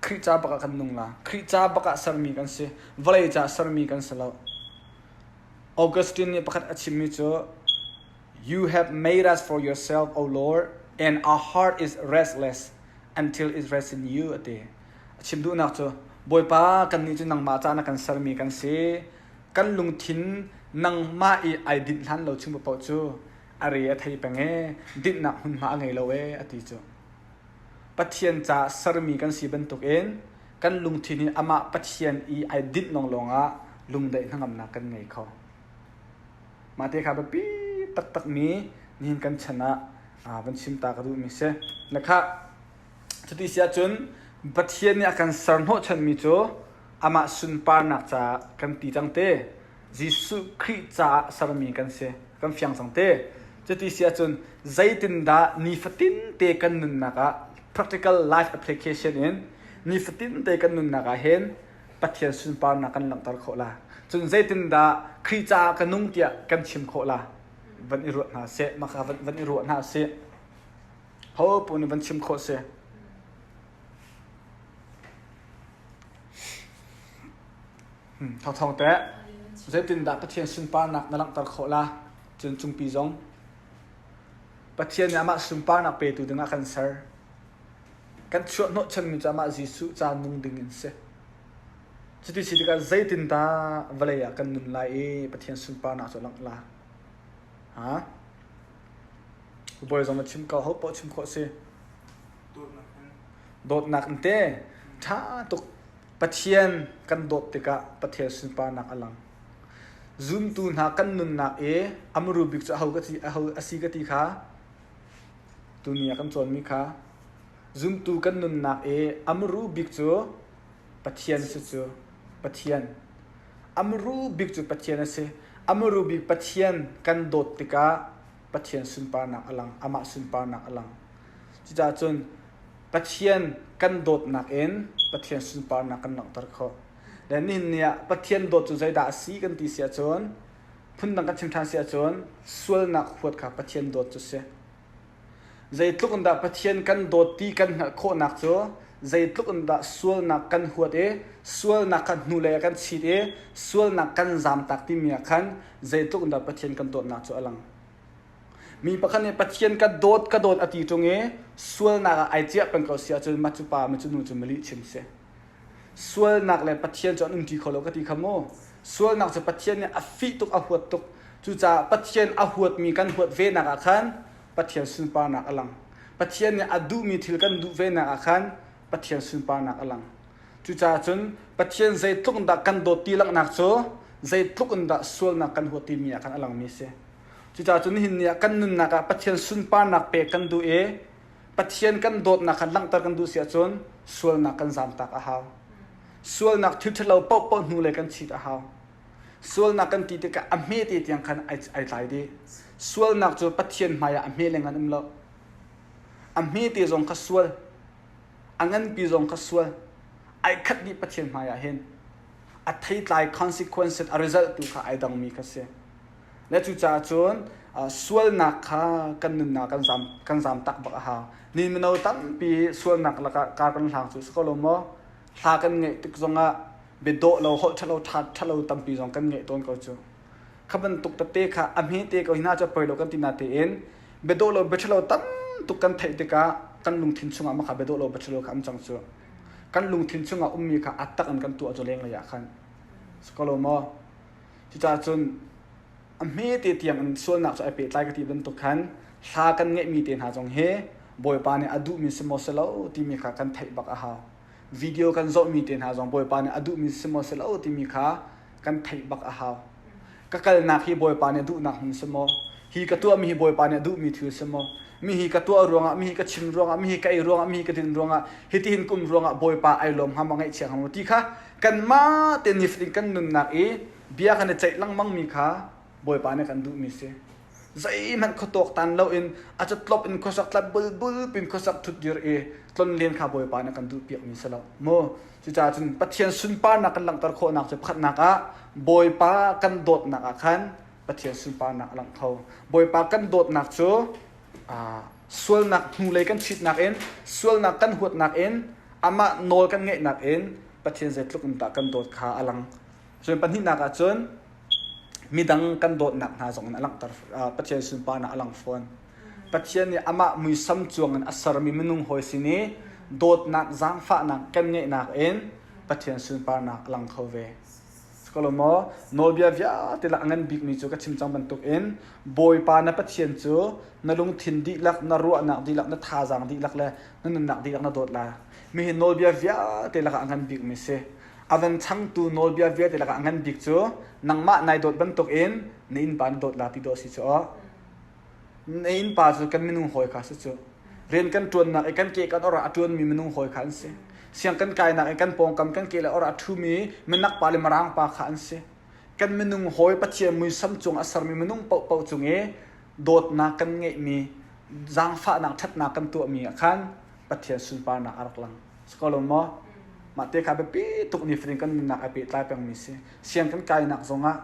Khrih ca bak ah kan nung la. Khrih ca bak ah sermi kan si. Vawlei ca sermi kan si lo. Augustine nih pakhat a chimmi cu You have made us for yourself, O Lord, and our heart is restless until it rests in you a ti. A chim duhnak cu Bawipa kannih cu nangmah caah na kan sermi kan si. Kan lungthin nangmah i ai dinh hlan lo chung paoh cu a re a thei peng e, dinhnak hmunhma a ngei lo e a ti cu. Pathian caah sermi kan si bantukin Kan lungthin hi amah Pathian i ai dinh lawnglawng ah lungdaih hnangamnak kan ngei kho. Mah te kha biapi taktakmi nihin kan chan ah van chim ta ka duhmi si. Na khah cuti si ahcun Pathian nih a kan ser hnawhchanmi cu amah sunparnak caah kan ti cang te. Jesuh Khrih caah sermi kan si. Kan fiang cang te. Cuti si ahcun zeitindah nifatin te kan nunnak ah practical life application in nifatin te kan nunnak ah hin Pathian sunparnak kan langhter khawh la. Cun zeitindah Khrih caah ka nung tiah kan chim khawh la. Van i ruat hna seh, maka van, van i ruah hna seh. Ho pu nih van chim khawh si. Thawngthawng teh, zeitindah Pathian sunparnak na langhter khawh la? Cun cungpi zong. Pathian nih amah sunparnak petu dingah kan ser. Kan chuah hnawhchanmi cu amah Jesuh ca nung ding in si. Cuti si tikah zeitindah vawlei ah kan nun lai i Pathian sunparnak cu a langh la? Ha? Bawi zong na chim ko, ho paoh chim khawh si. Dawtnak in te ṭha tuk. Pathian kan dawt tikah Pathian sunparnak a lang. Zumtu hna kan nunnak i a muru bik cu aho ka ti aho a si ka ti kha tuni ah kan cawnmi kha zumtu kan nunnak i a muru bik cu Pathian si cu Pathian. A muru bik cu Pathian a si. A muru bik Pathian kan dawt tikah Pathian sunparnak a lang, amah sunparnak a lang. Cucaah cun Pathian kan dawtnak in Pathian sunparnak kan langhter khawh. Le nihin ni ah Pathian dawt cu zeidah a si kan ti si ahcun phundang kan chim ṭhan si ahcun sualnak huat kha Pathian dawt cu si. Zeitluk in dah Pathian kan dawt ti kan hngalh khawhnak cu zeitluk in dah sualnak kan huat i sualnak kha hnulei ah kan chit i sualnak kan zamtak timi ah khan zeitluk in dah Pathian kan dawtnak cu a lang. Mi pakhat nih Pathian ka dawt ka dawt a ti ṭung i sualnak ah ai ciah peng ko si ahcun mah cu pa ma cu nu cu malih chim si. Sualnak le Pathian cu an umṭi kho lo ka ti kha mu. Sualnak cu Pathian nih a fih tuk, a huat tuk. Cucaah Pathian a huatmi kan huat venak ah khan Pathian sunparnak a lang. Pathian nih a duhmi thil kan duh venak ah khan Pathian sunparnak a lang. Cucaah cun Pathian zeitluk in dah kan dawt ti langhnak cu zeitluk in dah sualnak kan huat timi ah khan a langmi a si. Cucaah cun nihin ni ah kan nunnak ah Pathian sunparnak pek kan duh i Pathian kan dawtnak kha langhter kan duh si ahcun sualnak kan zamtak a hau. Sualnak thil ṭhalo paohpaoh hnulei kan chit a hau. Sualnak kan ti tikah a hmete tiang khan ai tlai dih. Sualnak cu Pathian hmaiah a hme leng an um lo. A hmete zong kha sual. A nganpi zong kha sual. Ai khat dih Pathian hmaiah hin. A theitlai consequences a result tu kha ai dangmi kha si. Le cucaah cun sualnak kha kan nunnak kan zam kan zam tak bak a hau. Ni mino tampi sualnak lakah kar kan hlang cu si ko lo maw? Hla kan ngeih tik zongah biadawh lo, holh ṭhalo, ṭha ṭhalo tampi zong kan ngeih tawn ko cu. Kha bantuk tete kha a hmete ko hi hna cu poi lo kan ti na tein biadawh lo, biaṭhalo tam tuk kan theih tikah kan lungthin chungah mah kha biadawh lo, biaṭhalo kha am cang cu. Kan lungthin chungah ummi kha a tak in kan tuah cu lenglei ah khan. Si ko lo maw? Cucaah cun a hmete tiang in sualnak cu ai pehtlai ka ti bantuk khan hla kan ngeihmi te hna zong hi Bawipa nih a duhmi si maw si lo timi kha kan theih bak a hau. Video kan zohmi te hna zong Bawipa nih a duhmi si maw si lo timi kha kan theih bak a hau. Ka kalnak hi Bawipa nih a duhnak hmun si maw? Hi ka tuahmi hi Bawipa nih a duhmi thil si maw? Mi hi ka tuah ruangah, mi hi ka chim ruangah, mi hi ka ei ruangah, mi hi ka din ruangah, hitihin kum ruangah Bawipa ai lawm hnga maw ngaihchia hnga maw ti kha kanmah te nifatin kan nunnak i bia kan i ceih lengmangmi kha Bawipa nih kan duhmi si. Zeihmanh khuatuak tan loin a catlop in khuasak tlat bulbul pin khuasak thut dir i tlonlen kha Bawipa nih kan duh piakmi si lo. Mu cucaah cun Pathian sunparnak kan langhter khawhnak cu pakhatnak ah Bawipa kan dawtnak ah khan Pathian sunparnak a langh kho. Bawipa kan dawtnak cu sualnak hnulei kan chitnak in sualnak kan huatnak in amah nawl kan ngeihnak in Pathian zeitluk in dah kan dawt kha a lang. Cun pahnihnak ah cun midang kan dawtnak hna zong in a langhter Pathian sunparnak a lang fawn. Pathian nih amah muisam cuang in a sermi minung hawi sin i dawtnak zaangfahnak kan ngeihnak in Pathian sunparnak a lang kho ve. Sikolo maw? Nawlbia vialte lak a ngan bikmi cu ka chim cang bantukin Bawipa na Pathian cu na lungthin dihlak, na ruahnak dihlak, na thazaang dihlak le na nunnak dihlak na dawt lai. Mihin nawlbia vialte lakah a ngan bikmi si. A van changtu nawlbia vialte lakah a ngan bik cu nangmah nai dawt bantukin na innpa na dawt la ti dawh si cu aw. Na innpa cu kan minung hawi kha si cu. Rian kan ṭuannak i kan ke kan or ah a ṭuanmi minung hawi kha an si. Siang kan kainak i kan pawngkam kan ke le or ah a ṭhumi minak pa le mirang pa kha an si. Kan minung hawi Pathian muisam cung a sermi minung paohpaoh cung i dawtnak kan ngeihmi, zaangfahnak ṭhatnak kan tuahmi ah khan Pathian sunparnak a rak lang. Si ko lo maw? Mah te kha biapi tuk nifatin kan nunnak ai pehtlai pengmi si. Siang kan kainak zongah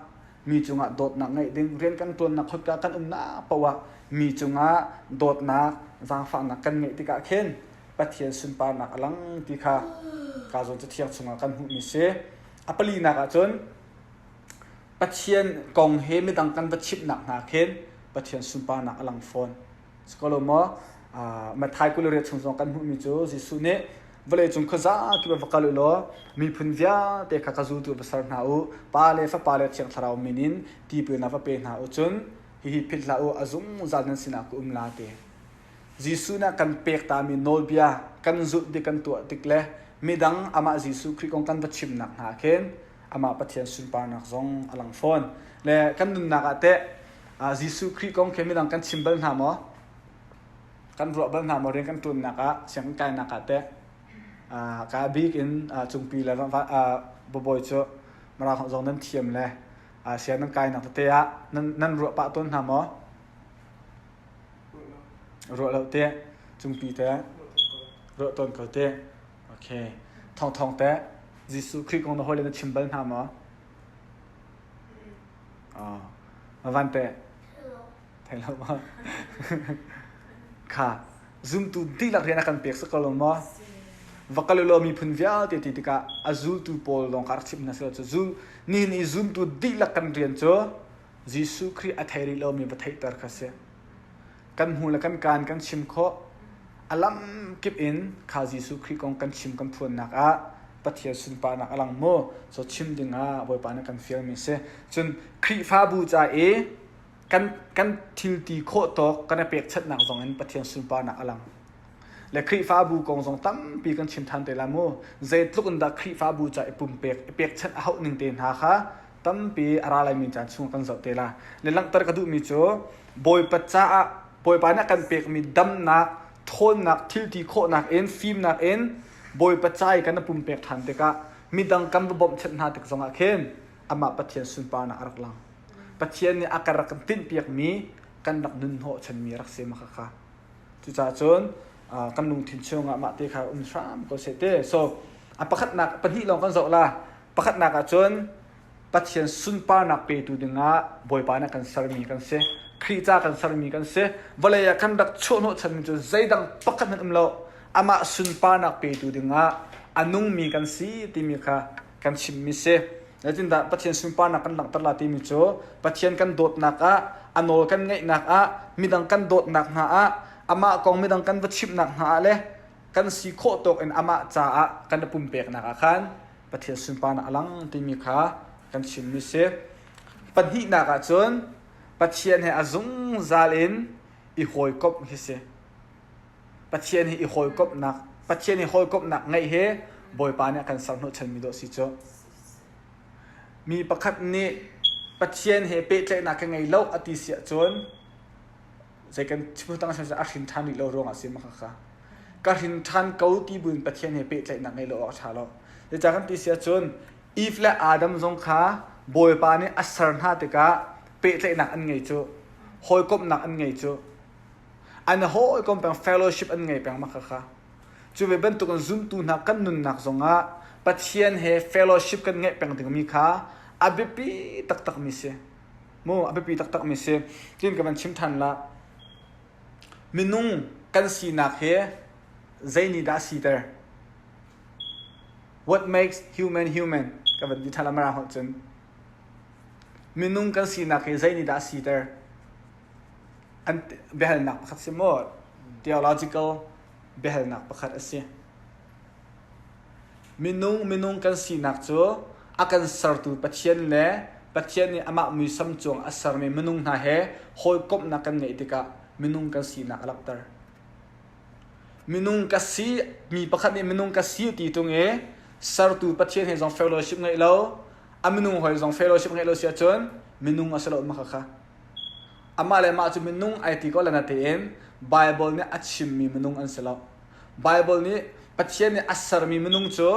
mi cungah dawtnak ngeih ding, rian kan ṭuannak khoika kan umnak paoh ah mi cungah dawtnak, zaangfahnak kan ngeih tikah khin Pathian sunparnak a lang ti kha ka zawn cathiang chungah kan hmuhmi si. A palinak ahcun Pathian kong he midang kan va chimhnak hna khin Pathian sunparnak a lang fawn. Si ko lo maw? Matthai 28 chung zong kan hmuhmi cu Jesuh nih vawleicung khuaza kip ah va kal u law miphun vialte kha ka zultu va ser hna u. Pa le Fapa le Thiang Thlarau min in tipilnak va pe hna u. Cun hihi philh hlah u, a zungzal nan sinah ka um la ti. Jesuh nih a kan pek tami nawlbia kan zulh tik kan tuah tik le midang amah Jesuh Khrih kong kan va chimnak hna khin amah Pathian sunparnak zong a lang fawn. Le kan nunnak ah teh Jesuh Khrih kong khi midang kan chim bal hna maw? Kan ruah bal hna maw rian kan ṭuannak ah, sianginn kainak ah teh? Ka bik in cungpi le babawi cu Mirang zong nan thiam le siang nan kainak tete ah nan ruah pah tawn hna maw? Ruah lo te, cungpi te, ruah tawn ko te. Okay. Thawng thawng te, Jesuh Khrih kong na hawile na chim bal hna maw? Ah, van te. Thei lo ma? Kha, zumtu dihlak rian a kan pek si ko lo maw? Va kal law miphun vialte ti tikah a zultu pawl lawng kha rak chimh hna seh cu zul nihin i zumtu dihlak kan rian cu Jesuh Khrih a thei rih lomi va theihter kha si. Kan hmu le kan kaan kan chim khawh. A lam kip in kha Jesuh Khrih kong kan chim kan phuannak ah Pathian sunparnak a lang mu. So chim ding ah Bawipa nih kan fialmi si. Cun Khrihfabu ca i kan kan thil ti khawh tawk kan i pekchanhnak zong in Pathian sunparnak a lang. Le Khrihfabu kong zong tampi kan chim ṭhan te lai mu. Zeitluk in dah Khrihfabu ca i pumpek i pekchanh a hauh ning te hna kha tampi a ra laimi caan chung kan zoh te la. Le langhter ka duhmi cu Bawipa caah Bawipa nih a kan pekmi damnak, ṭhawnnak, thilti khawhnak in, fimnak in Bawipa ca i kan i pumpek ṭhan tikah midang kan va bawmhchanh hna tik zongah khin amah Pathian sunparnak a rak lang. Pathian nih a kan rak kan tinhpiakmi kan rak nun hnawhchanmi a rak si ma kha. Cucaah cun kan lungthin chungah mah te kha um hram ko seh te. So a pakhatnak pahnih lawng kan zoh la. Pakhatnak ah cun Pathian sunparnak petu dingah Bawipa nih kan sermi kan si. Khrih ca kan sermi kan si. Vawlei ah kan rak chuahhnawhchanmi cu zeidang pakhat hmanh um lo. Amah sunparnak petu dingah a nungmi kan si timi kha kan chimmi si. Zeitindah Pathian sunparnak kan langhter la timi cu Pathian kan dawtnak ah, a nawl kan ngaihnak ah, midang kan dawtnak hna ah, amah kong midang kan va chimhnak hna ah le kan si khawh tawk in amah caah kan i pumpeknak ah khan Pathian sunparnak a lang timi kha kan chimmi si. Pahnihnak ah cun Pathian he a zungzal in i hawikomh hi si. Pathian he i hawikomhnak Pathian he hawikomhnak ngeih hi Bawipa nih a kan ser hnawhchanmi dawh si cu. Mi pakhat nih Pathian he pehtlaihnak ka ngei lo a ti si ahcun zei kan chim tang a hrin ṭhan rih lo ruangah si ma kha ka hrin ṭhan ko ti buin Pathian he pehtlaihnak ngei lo awk a ṭha lo. Zeicah kan ti si ahcun Eve le Adam zong kha Bawipa nih a ser hna tikah pehtlaihnak an ngei cu hawikomhnak an ngei cu an hawikom peng fellowship an ngei peng ma kha kha. Cu ve bantukin zumtu hna kan nunnak zongah Pathian he fellowship kan ngeih peng dingmi kha a biapi taktakmi si. Mu a biapi taktakmi si. Tin ka van chim ṭhan la. Minung kan sinak hi zei nih dah siter? What makes human human? Ka van ti ṭhan la Mirang holh cun. Minung kan sinak hi zei nih dah siter? An biahalnak pakhat si maw? Theological biahalnak pakhat a si. Minung minung kan sinak cu A kan sertu Pathian le Pathian nih amah muisam cuang a sermi minung hna he hawikomhnak kan ngeih tikah minung kan sinak a langhter. Minung ka si, mi pakhat nih minung ka si ti ṭung i sertu Pathian he zong fellowship ngeih lo, a minung hawi zong fellowship ngeih lo si ahcun minung a si lo mah kha. Amah le mah cu minung ai ti ko le natein Bible nih a chimmi minung an si lo. Bible nih Pathian nih a sermi minung cu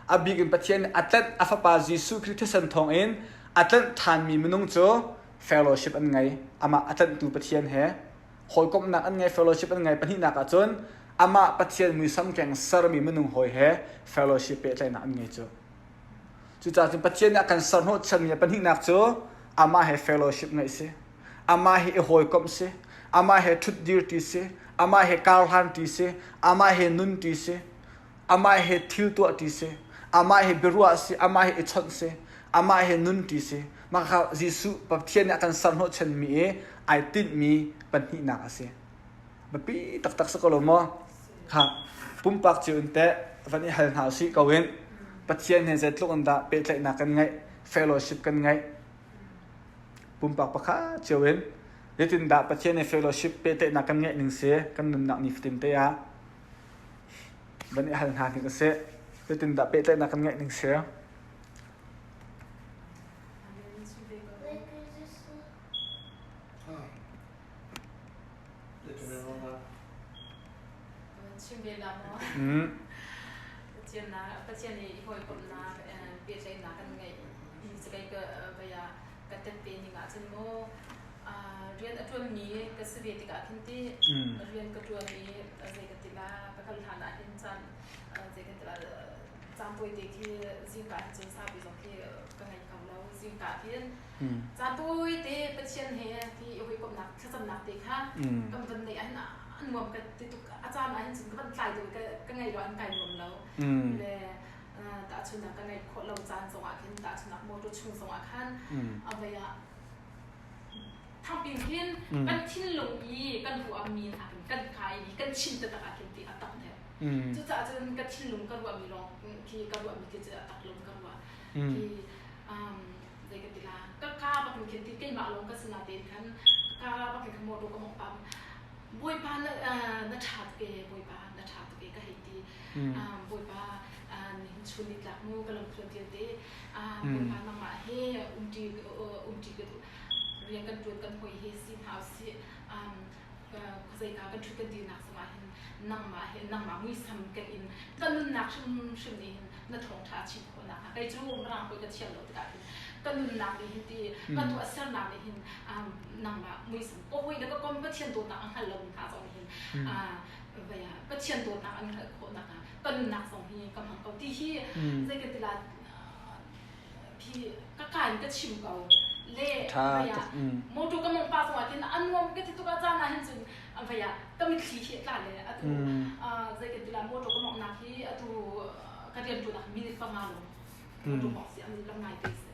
a bik in Pathian nih a tlanh a fapa Jesuh Khrih thisen thawngin a tlanh ṭhanmi minung cu fellowship an ngei. Amah a tlanhtu Pathian he hawikomhnak an ngei, fellowship an ngei. Pahnihnak ahcun amah Pathian muisam keng sermi minung hawi he fellowship pehtlaihnak an ngei cu. Cucaah cun Pathian nih a kan ser hnawhchanmi a pahnihnak cu amah he fellowship ngeih si. Amah he i hawikomh si. Amah he ṭhutdir ṭi si. Amah he karhlan ṭi si. Amah he nun ṭi si. Amah he thil tuah ṭi si. Amah he biaruah si. Amah he i chawnh si. Amah he nun ṭi si. Mah kha Jesuh Pathian nih a kan ser hnawhchanmi i ai tinhmi pahnihnak a si. Biapi taktak si ko lo maw? Kha pumpak cio in teh van i hal hna usih ko in Pathian he zeitluk in dah pehtlaihnak kan ngeih, fellowship kan ngeih. Pumpak pakhat cio in zeitindah Pathian he fellowship pehtlaihnak kan ngeih ning si kan nunnak nifatin te ah van i hal hna ning a si. Zeitindah pehtlaihnak kan ngeih ning si. Chim ve la maw? Pathian na Pathian i hawikomhnak pehtlaihnak kan ngeih mi cu kei ka vei ah ka tette ning ahcun maw rian a ṭuanmi ka si ve tikah khin ti rian ka ṭuan i zei ka ti la ka kal hlan ah hin caan zei ka ti la caan tawite khi zingka hin cun saupi zong khi ka ngei kho lo zingka khin Caan tawite Pathian he ti i hawikomhnak thlacamnak te kha kan van neih ahhin a nuam ka ti tuk. A caan ahhin cun ka van tlai deuh i ka ngaih lo an kai nuam lo. Le tahchunhnak ka ngaih khawh lo caan zongah khin tahchunhnak motor chung zongah khan a vei ah thangpin khin kan thinlung i kan ruahmi hna khin kan kai i kan chim taktak ah khin ti a tak deuh. Cucaah cun ka thinlung ka ruahmi lawng khi ka ruahmi khi cu a tak lung ka ruah. Khi zei ka ti la ka ka bak in khin ti keimah lawng ka si natein khan ka ka bak in khan motor ka mawngh pah Bawipa na na ṭha tuk e Bawipa na ṭha tuk e ka hei ti Bawipa nihin chun ni tlak mu ka lamthluan vialte Bawipa nangmah he umṭi umṭi ka duh rian kan ṭuan kan hawi he si hna usih khuazeika kan ṭhut kan dirnak zongah hin nangmah he nangmah muisam kan in ka nunnak hrimhrim nih hin na thawngṭha a chim khawh nakhnga kei cu mirang hawi ka thiam lo tikah hin ka nunnak nih hin ti ka tuahsernak nih hin nangmah muisam ka hawi le ka kom Pathian dawtnak a hngal lomi hna zong nih hin Pathian dawtnak an hngalh khawh nakhnga ka nunnak zong hi ka hmang ko ti hi zei kan ti la khi ka ka in ka chim ko le motor ka mong pa zongah khin a nuam ka ti tuk a caan ah hin cun vei ah ka mitthli hi a tla le atu zei kan ti la motor ka mongh nak hi atu ka rian ṭuan ah minute panga lawng motor mongh si an lam ngai te si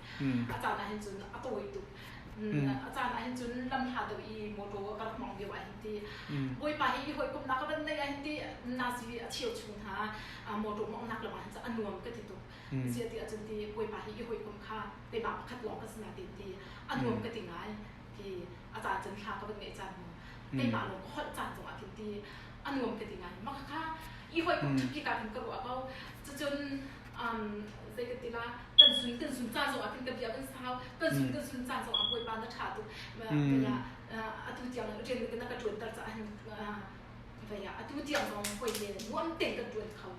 a caan ah hin cun a tawi tuk a caan ah hin cun lam hla deuh i motor ka rak mong lio ah hin ti bawipa hi i hawikomhnak ka van nei ah hin ti nazi a cheu chung hna motor mongh nak lam ah hin a nuam ka ti tuk Ziah ti ahcun ti Bawipa hi i hawikom kha keimah pakhat lawng ka si na ti ti a nuam ka ti ngai ti a caan cun thla ka van ngeih caan mu keimah lawng ka holh caan zongah khin ti a nuam ka ti ngai mah kha i hawikom ṭhapi ka khin ka ruah ko cucun zei ka ti la kan zun kan zun caan zongah khin ka bia kan sau kan zun kan zun caan zongah Bawipa na ṭha tuk atu tiang rian na ka ṭuanter caah hin vei ah atu tiang zong hawi he nuam tein kan ṭuan kho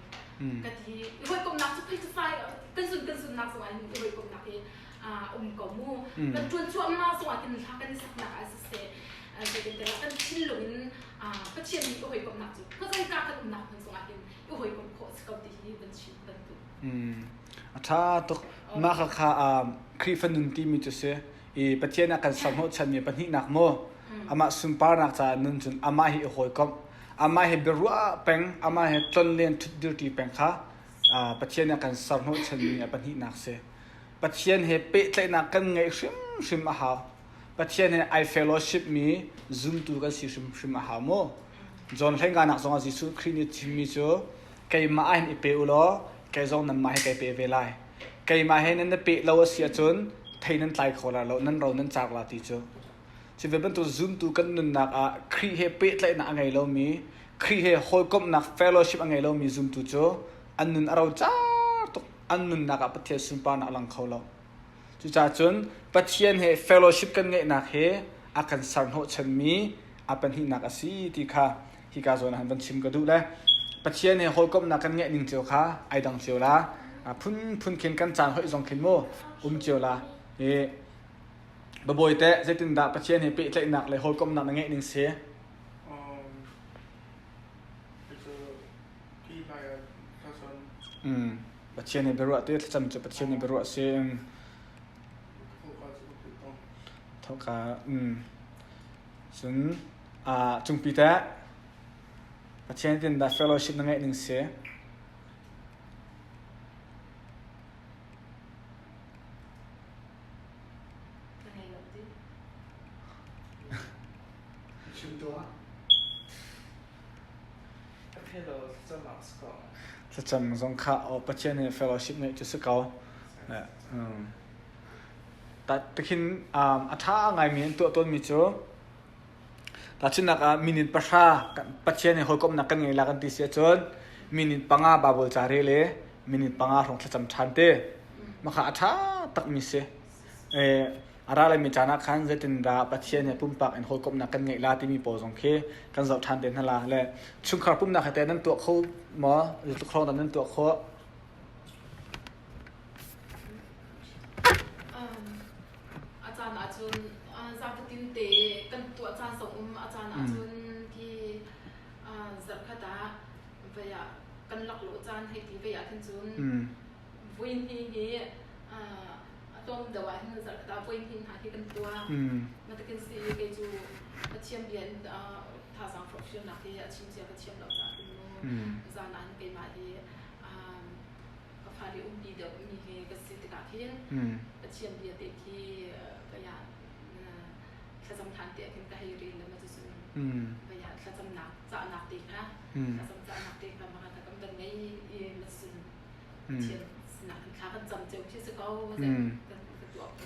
ka ti i hawikomhnak cu phei cu fai kan zun kan zunnak zong ah hin i hawikomhnak hi um ko mu kan ṭuan cuahmah zong ah kin hla kan i saknak ah siseh kan thinlung in Pathian nih i hawikomhnak cu khuazei ka kan umnak hmun zong ah hin i hawikomh khawh si ko ti hi van chim bantuk A ṭha tuk. Mah kha Khrihfa nun timi cu si. I Pathian a kan serhnawhchanmi pahnihnak maw amah sunparnak caah nun cun amah hi i hawikomh amah he biaruah peng amah he tlonlen ṭhutdirṭi peng kha Pathian a kan serhnawhchanmi a pahnihnak si Pathian he pehtlaihnak kan ngeih hrimhrim a hau Pathian he ai fellowship mi zumtu kan si hrimhrim a hau mu John hleinganak zongah Jesuh Khrih nih chimmi cu keimah ah hin i pe u law kei zong nanmah he kai pe ve lai. Keimah he nan i peh lo a si ahcun thei nan tlai kho lai lo, nan ro nan car la ti cu. Cu ve bantuk zumtu kan nunnak ah Khrih he pehtlaihnak a ngei lomi, Khrih he hawikomhnak fellowship a ngei lomi zumtu cu an nun a ro car tuk. An nunnak ah Pathian sunparnak a lang kho lo. Cucaah cun Pathian he fellowship kan ngeihnak hi a kan ser hnawhchanmi a pahnihnak a si ti kha hika zawn ah van chim ka duh le Pathian he hawikomhnak kan ngeih ning cio kha ai dang cio la. Phunphun khin kan caan hoih zong khin mu um cio la. I Babawi teh zeitindah Pathian he pehtlaihnak le hawikomhnak na ngeih ning si? Pathian he biaruah te thlacam cu Pathian he biaruah si. Thoka cun cungpi teh Pathian tin dah fellowship na ngeih ning si? Thlacam zong kha aw Pathian he fellowship ngeih cu si ko. Tikhin a ṭha ngaimi an tuah tawnmi cu tahchunhnak ah minute 10 Pathian he hawikomhnak kan ngei la kan ti si ahcun minute 5 Baibal ca rel i minute 5 hrawng thlacam ṭhan te. Mah kha a ṭha takmi si. A ra laimi caan ah khan zeitindah Pathian he pumpak in hawikomhnak kan ngeih la timi pawl zong khi kan zoh ṭhan te hna la. Le chungkhar pumhnak he teh nan tuah kho maw? Zeitluk hrawng dah nan tuah khawh? A caan ahcun zafatin te kan tuah caan zong um. A caan ahcun khi zarhkhat ah vei ah kan laklawh caan hei ti vei ah khin cun vui hnih hi a tlawm deuh ah hin zarhkhat ah voi hnih hna hi kan tuah. Matakin si kei cu Pathian bia in thazaang forhfialnak hi a chim cia ka thiam lo caah hin mu zan ah hin keimah hi ka fale umpi deuh mi hi ka si tikah khin Pathian bia te khi kaya thlacam than te khin ka hei rel le ma cucun kaya thlacamnak cahnak te kha thlacam cahnak te kha maka kan van ngei i macun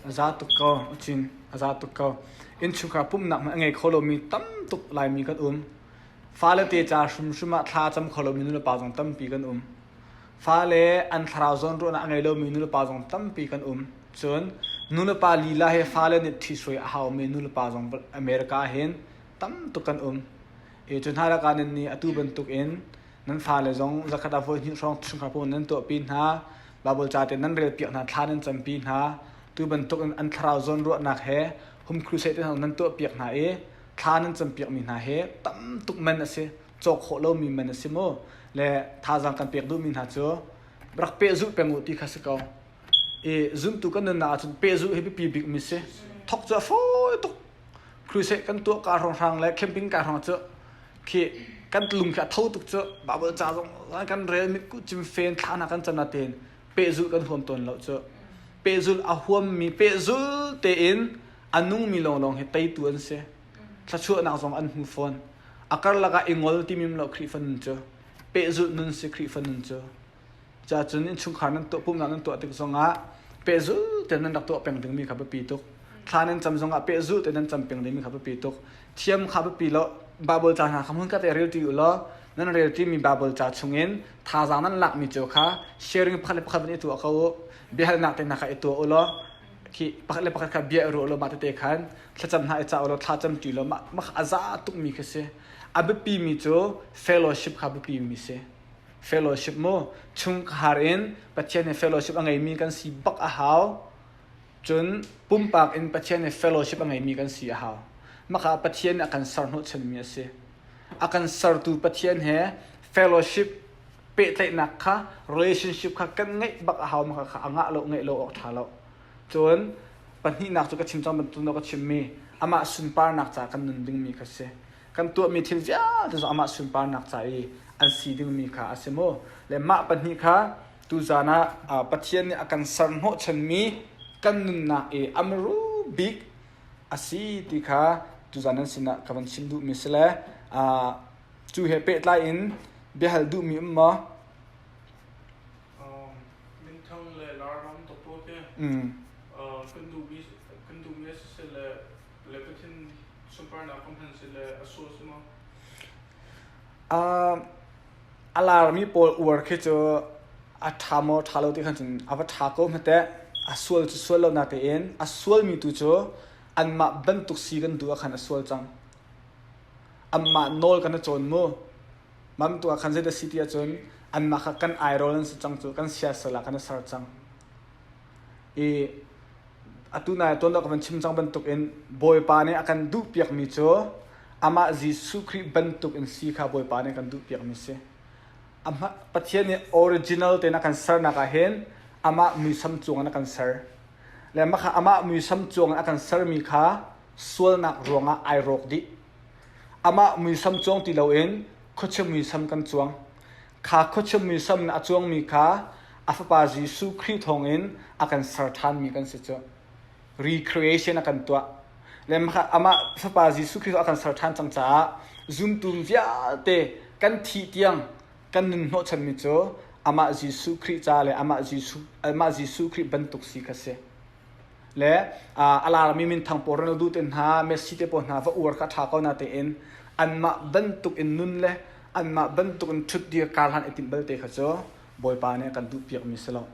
A za tuk ko, cin a za tuk ko. Innchungkhar pumhnak hmanh a ngei kho lomi tam tuk Laimi kan um. Fale te ca hrimhrim ah thla cam kho lomi nulepa zong tampi kan um. Fale an thlarau zawnruahnak a ngei lomi nulepa zong tampi kan um. Cun nulepa lila he fale nih ṭhithruai a haumi nulepa zong America ah hin tam tuk kan um. I cu hna lakah nan nih atu bantuk in Nan fale zong zakhat ah voihnih hrawng chungkhar pum nan tuahpi hna. Baibal ca te nan relpiak hna, thla nan campi hna. Tu bantuk in an thlarau zawnruahnak he home crusade te hna nan tuahpiak hna i thla nan campiakmi hna hi tam tuk man a si. Cawk khawh lomi man a si mu. Le thazaang kan pek duhmi hna cu rak pehzulh peng u ti kha si ko. I zumtu kan nunnak ahcun pehzulh hi biapi bikmi si. Thok cu a fawi tuk. Crusade kan tuah ka hrawnghrang le camping ka hrawng cu khi kan lung khi a tho tuk cu Bible ca zong kan rel mit cim fen thla na kan cam na tein pehzulh kan huam tawn lo cu pehzulh a huammi pehzul tein a nungmi lawnglawng hi teitu an si thluachuahnak zong an hmu fawn a karlak ah i ngol timi lo Khrihfa nun cu pehzulh nun si Khrihfa nun cu Cacun innchungkhar nan tuah pumhnak nan tuah tik zongah pehzul tein nan rak tuah peng dingmi kha biapi tuk. Thla nan cam zongah pehzul tein nan cam peng dingmi kha biapi tuk. Thiam kha biapi lo. Bible ca hna kha hmun khat i rel ṭi u law nan rel ṭimi Bible ca chungin thazaang nan lakmi cio kha sharing pakhat le pakhat van i tuah ko u. Biahalnak te hna kha i tuah u law khi pakhat le pakhat kha bia i ruah law mah tete khan thlacam hna i cah u law thla cam ṭi law mah mah a za tukmi khi si. A biapimi cu fellowship kha biapimi si. Fellowship mu chungkhar in Pathian he fellowship a ngeimi kan si bak a hau. Cun pumpak in Pathian he fellowship a ngeimi kan si a hau. Maka Pathian nih a kan ser hnawhchanmi a si. A kan sertu Pathian he fellowship pehtlaihnak kha relationship kha kan ngeih bak a hau maka kha a ngah lo ngeih lo awk ṭha lo. Cun pahnihnak cu ka chim cang bantuk ka chimmi amah sunparnak ca kan nun dingmi kha si. Kan tuahmi thil vialte zong amah sunparnak ca i an si dingmi kha a si mu. Le mah pahnih kha tuzan ah Pathian nih a kan ser hnawhchanmi kan nunnak i a miru bik a si ti kha tuzan nan sinah ka van chim duhmi si le cu he pehtlai in biahal duhmi um maw? Minthang le lar. Kan duhmi kan duhmi a si le le Pathian sunparnak kan hman si le a sual si maw? A larmi pawl uar khi cu a ṭha maw ṭha lo ti khan cun a va ṭha ko hmeteh. A sual cu sual lo natein a sualmi tu cu anmah bantuk si kan duh ah khan a sual cang. Anmah nawl kan i cawn mu. Mah bantuk ah khan zeidah si ti ahcun anmah kha kan airawl an si cang cu kan siasal ah kan i ser cang. I atu nai tuan ka van chim cang bantukin Bawipa nih a kan duhpiakmi cu amah Jesuh Khrih bantuk in si kha Bawipa nih a kan duhpiakmi si. Amah Pathian nih original tein a kan sernak ah hin amah muisam cung in a kan ser. Le mah kha amah muisam cung in a kan sermi kha sualnak ruangah ai rawk dih. Amah muisam cuang ti loin khuachia muisam kan cuang. Kha khuachia muisam in a cuangmi kha a Fapa Jesuh Khrih thawngin a kan ser ṭhanmi kan si cu. Recreation a kan tuah. Le amah Fapa Jesuh Khrih a kan ser ṭhan cang caah zumtu vialte kan thih tiang kan nun hnawhchanmi cu amah Jesuh Khrih ca le amah Jesuh, amah Jesuh Khrih bantuk si kha si. Le a larmi minthang pawl Ronaldo te hna, Messi te pawl hna va uar kha a ṭha ko natein anmah bantuk in nun le anmah bantuk in ṭhutdir karhlan i timh belte kha cu Bawipa nih a kan duhpiakmi si lo.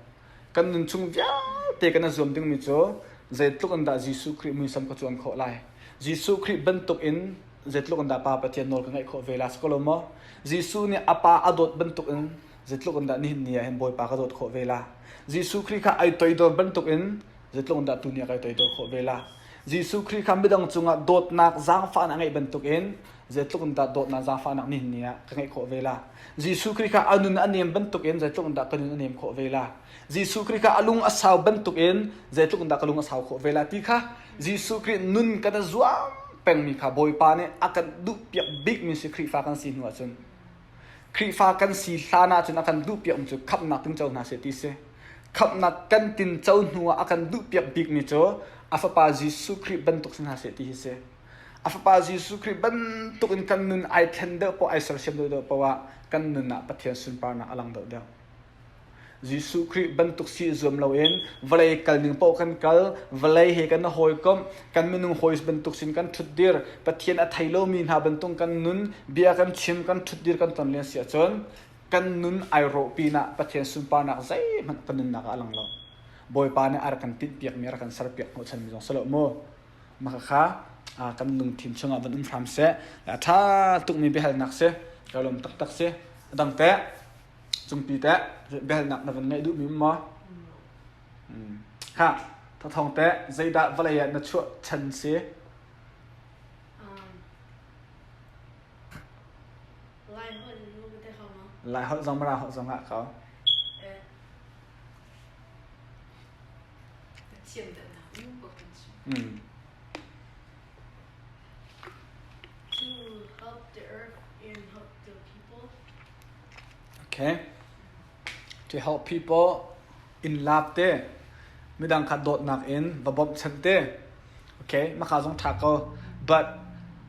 Kan nun chung vialte kan i zuam dingmi cu zeitluk in dah Jesuh Khrih muisam ka cuan khawh lai. Jesuh Khrih bantuk in zeitluk in dah Pa Pathian nawl ka ngaih khawh ve lai si ko lo maw? Jesuh nih a Pa a dawt bantuk in zeitluk in dah nihin ni ah hin Bawipa ka dawt khawh ve la. Jesuh Khrih kha ai toidor bantuk in zeitluk in dah tuni ah kai toidor khawh ve la. Jesuh Khrih kha midang cungah dawtnak zaangfahnak a ngeih bantuk in zeitluk in dah dawtnak zaangfahnak nihin ni ah ka ngeih khawh ve la. Jesuh Khrih kha a nun a nem bantuk in zeitluk in dah ka nun a nem khawh ve la. Jesuh Khrih kha a lung a sau bantuk in zeitluk in dah ka lung a sau khawh ve la ti kha Jesuh Khrih nun kan i zuam pengmi kha Bawipa nih a kan duhpiak bikmi si Khrihfa kan si hnu ahcun Khrihfa kan si hlan ahcun a kan duhpiakmi cu khamhnak tin co hna seh ti si. Khamhnak kan tin co hnu ah a kan duhpiak bikmi cu a Fapa Jesuh Khrih bantuk si hna seh ti hi si. A Fapa Jesuh Khrih bantuk in kan nun ai thlen deuh poah, ai sersiam deuh deuh poah ah kan nun ah Pathian sunparnak a lang deuh deuh. Jesuh Khrih bantuk si i zuam loin vawlei kal ning paoh kan kal, vawlei he kan i hawikomh, kan minung hawi bantuk sin kan ṭhutdir, Pathian a thei lomi hna bantuk kan nun, bia kan chim, kan ṭhutdir kan ton len si ahcun kan nun ai rawh pinah Pathian sunparnak zeihmanh kan nunnak ah a lang lo. Bawipa nih a rak kan tinhpiakmi, a rak kan serpiak hnawhchanmi zong si lo mu. Mah kha kan lungthin chungah van um hram seh. A ṭha tukmi biahalnak si, ka lawm taktak si. A dang teh, Cungpi teh biahalnak na van ngeih duhmi um maw? Ha, thathawng teh zeidah vawlei ah na chuah chan si? Lai holh zong Mara holh zong ah ko. To help the earth and help the people. Okay. To help people in love te midang kha dawtnak in va bawmhchanh te. Okay, maka zong tha ko. But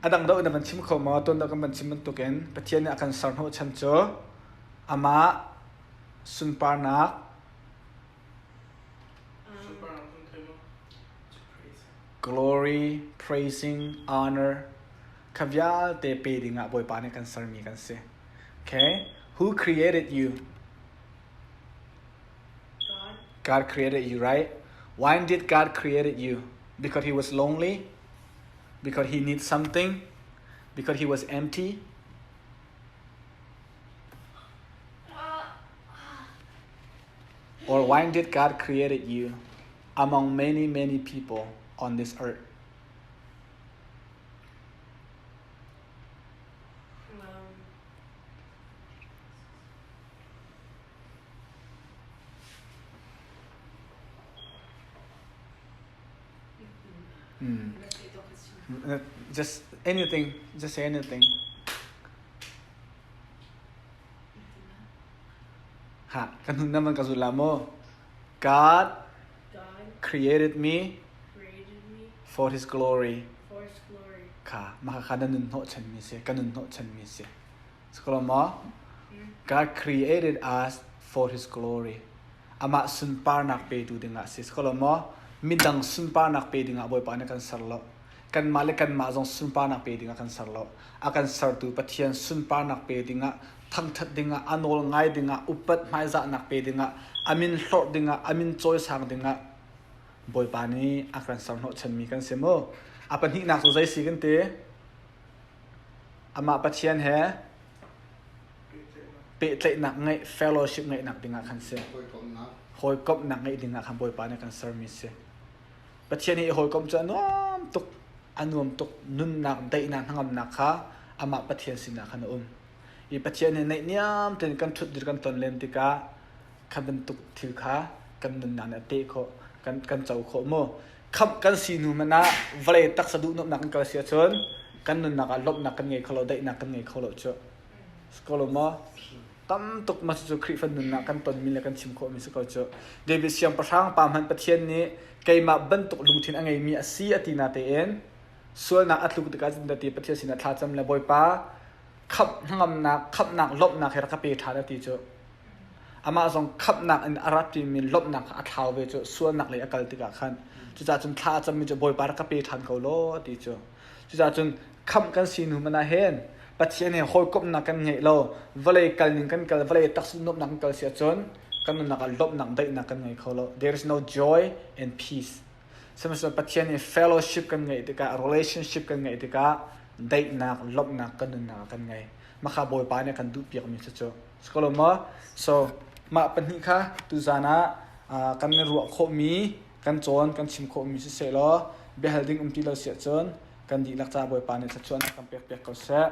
adang do na van chim kho maw ton do kan van chim bantukin Pathian nih a kan ser hnawh chan cu amah sunparnak glory, praising, honor kha vialte pe dingah Bawipa nih kan sermi kan si. Okay? Who created you? God. God created you, right? Why did God created you? Because he was lonely? Because he needs something? Because he was empty? Or why did God created you among many, many people on this earth? Mm. Just anything, just say anything. Ha, kan hun naman ka zula mo. God created me for his glory. Kha, maka na nun hnawh chan mi si, ka nun hnawh chan mi si. Sakolo mo? God created us for his glory. Amah sunparnak petu dingah si. Si ko lo maw? Midang sunparnak pe dingah Bawipa nih a kan ser lo. Kanmah le kanmah zong sunparnak pe dingah kan ser lo. A kan sertu Pathian sunparnak pe dingah, thangṭhat dingah, a nawl ngai dingah, upat hmaizahnak pe dingah, a min hlorh dingah, a min cawisang dingah Bawipa nih a kan ser hnawhchanmi kan si mu. A pahnihnak cu zei si kan ti? Amah Pathian he pehtlaihnak ngeih, fellowship ngeihnak dingah khan si. Hawikomhnak ngeih dingah khan Bawipa nih kan sermi si. Pathian hi hawikomh cu a nuam tuk, a nuam tuk. Nunnak, daihnak, hnangamnak kha amah Pathian sinah khan a um. I Pathian he naihniam tein kan ṭhutdir kan ton len tikah kha bantuk thil kha kan nunnak nih a teh khawh, kan, kan co khawh mu. Khamh kan si hnu hmanh ah vawlei taksa duhnuamnak kan kal si ahcun kan nunnak ah lawmhnak kan ngei kho lo, daihnak kan ngei kho lo cu. Si ko lo maw? Tam tuk ma cucu Khrihfa nunnak kan tonmi le kan chim khawhmi si ko cu. David siangpahrang pa hmanh Pathian nih keimah bantuk lungthin a ngeimi a si a ti na tein sualnak a tluk tikah cun ti Pathian sinah thlacam le Bawipa khamh hnangamnak khamhnak lawmhnak he rak ka pe ṭhan a ti cu. Amah zong khamhnak in a rat timi lawmhnak kha a thlau ve cu sualnak lei a kal tikah khan. Cucaah cun thla a cammi cu Bawipa rak ka pe ṭhan ko law a ti cu. Cucaah cun khamh kan si hnu hmanh ah hin Pathian he hawikomhnak kan ngeih lo, vawlei kal ning kan kal, vawlei taksa nuamhnak kan kal si ahcun kan nunnak ah lawmhnak, daihnak kan ngei kho lo. There is no joy and peace. Sihmanhsehlaw Pathian he fellowship kan ngeih tikah, relationship kan ngeih tikah daihnak, lawmhnak kan nunnak ah kan ngei. Mah kha Bawipa nih a kan duhpiakmi cu cu. Si ko lo maw? So mah pahnih kha tuzaan ah kan i ruah khawhmi, kan cawn, kan chim khawhmi siseh law biahal ding um ti lo si ahcun kan dihlak ca Bawipa nih thluachuahnak kan pekpiak ko seh.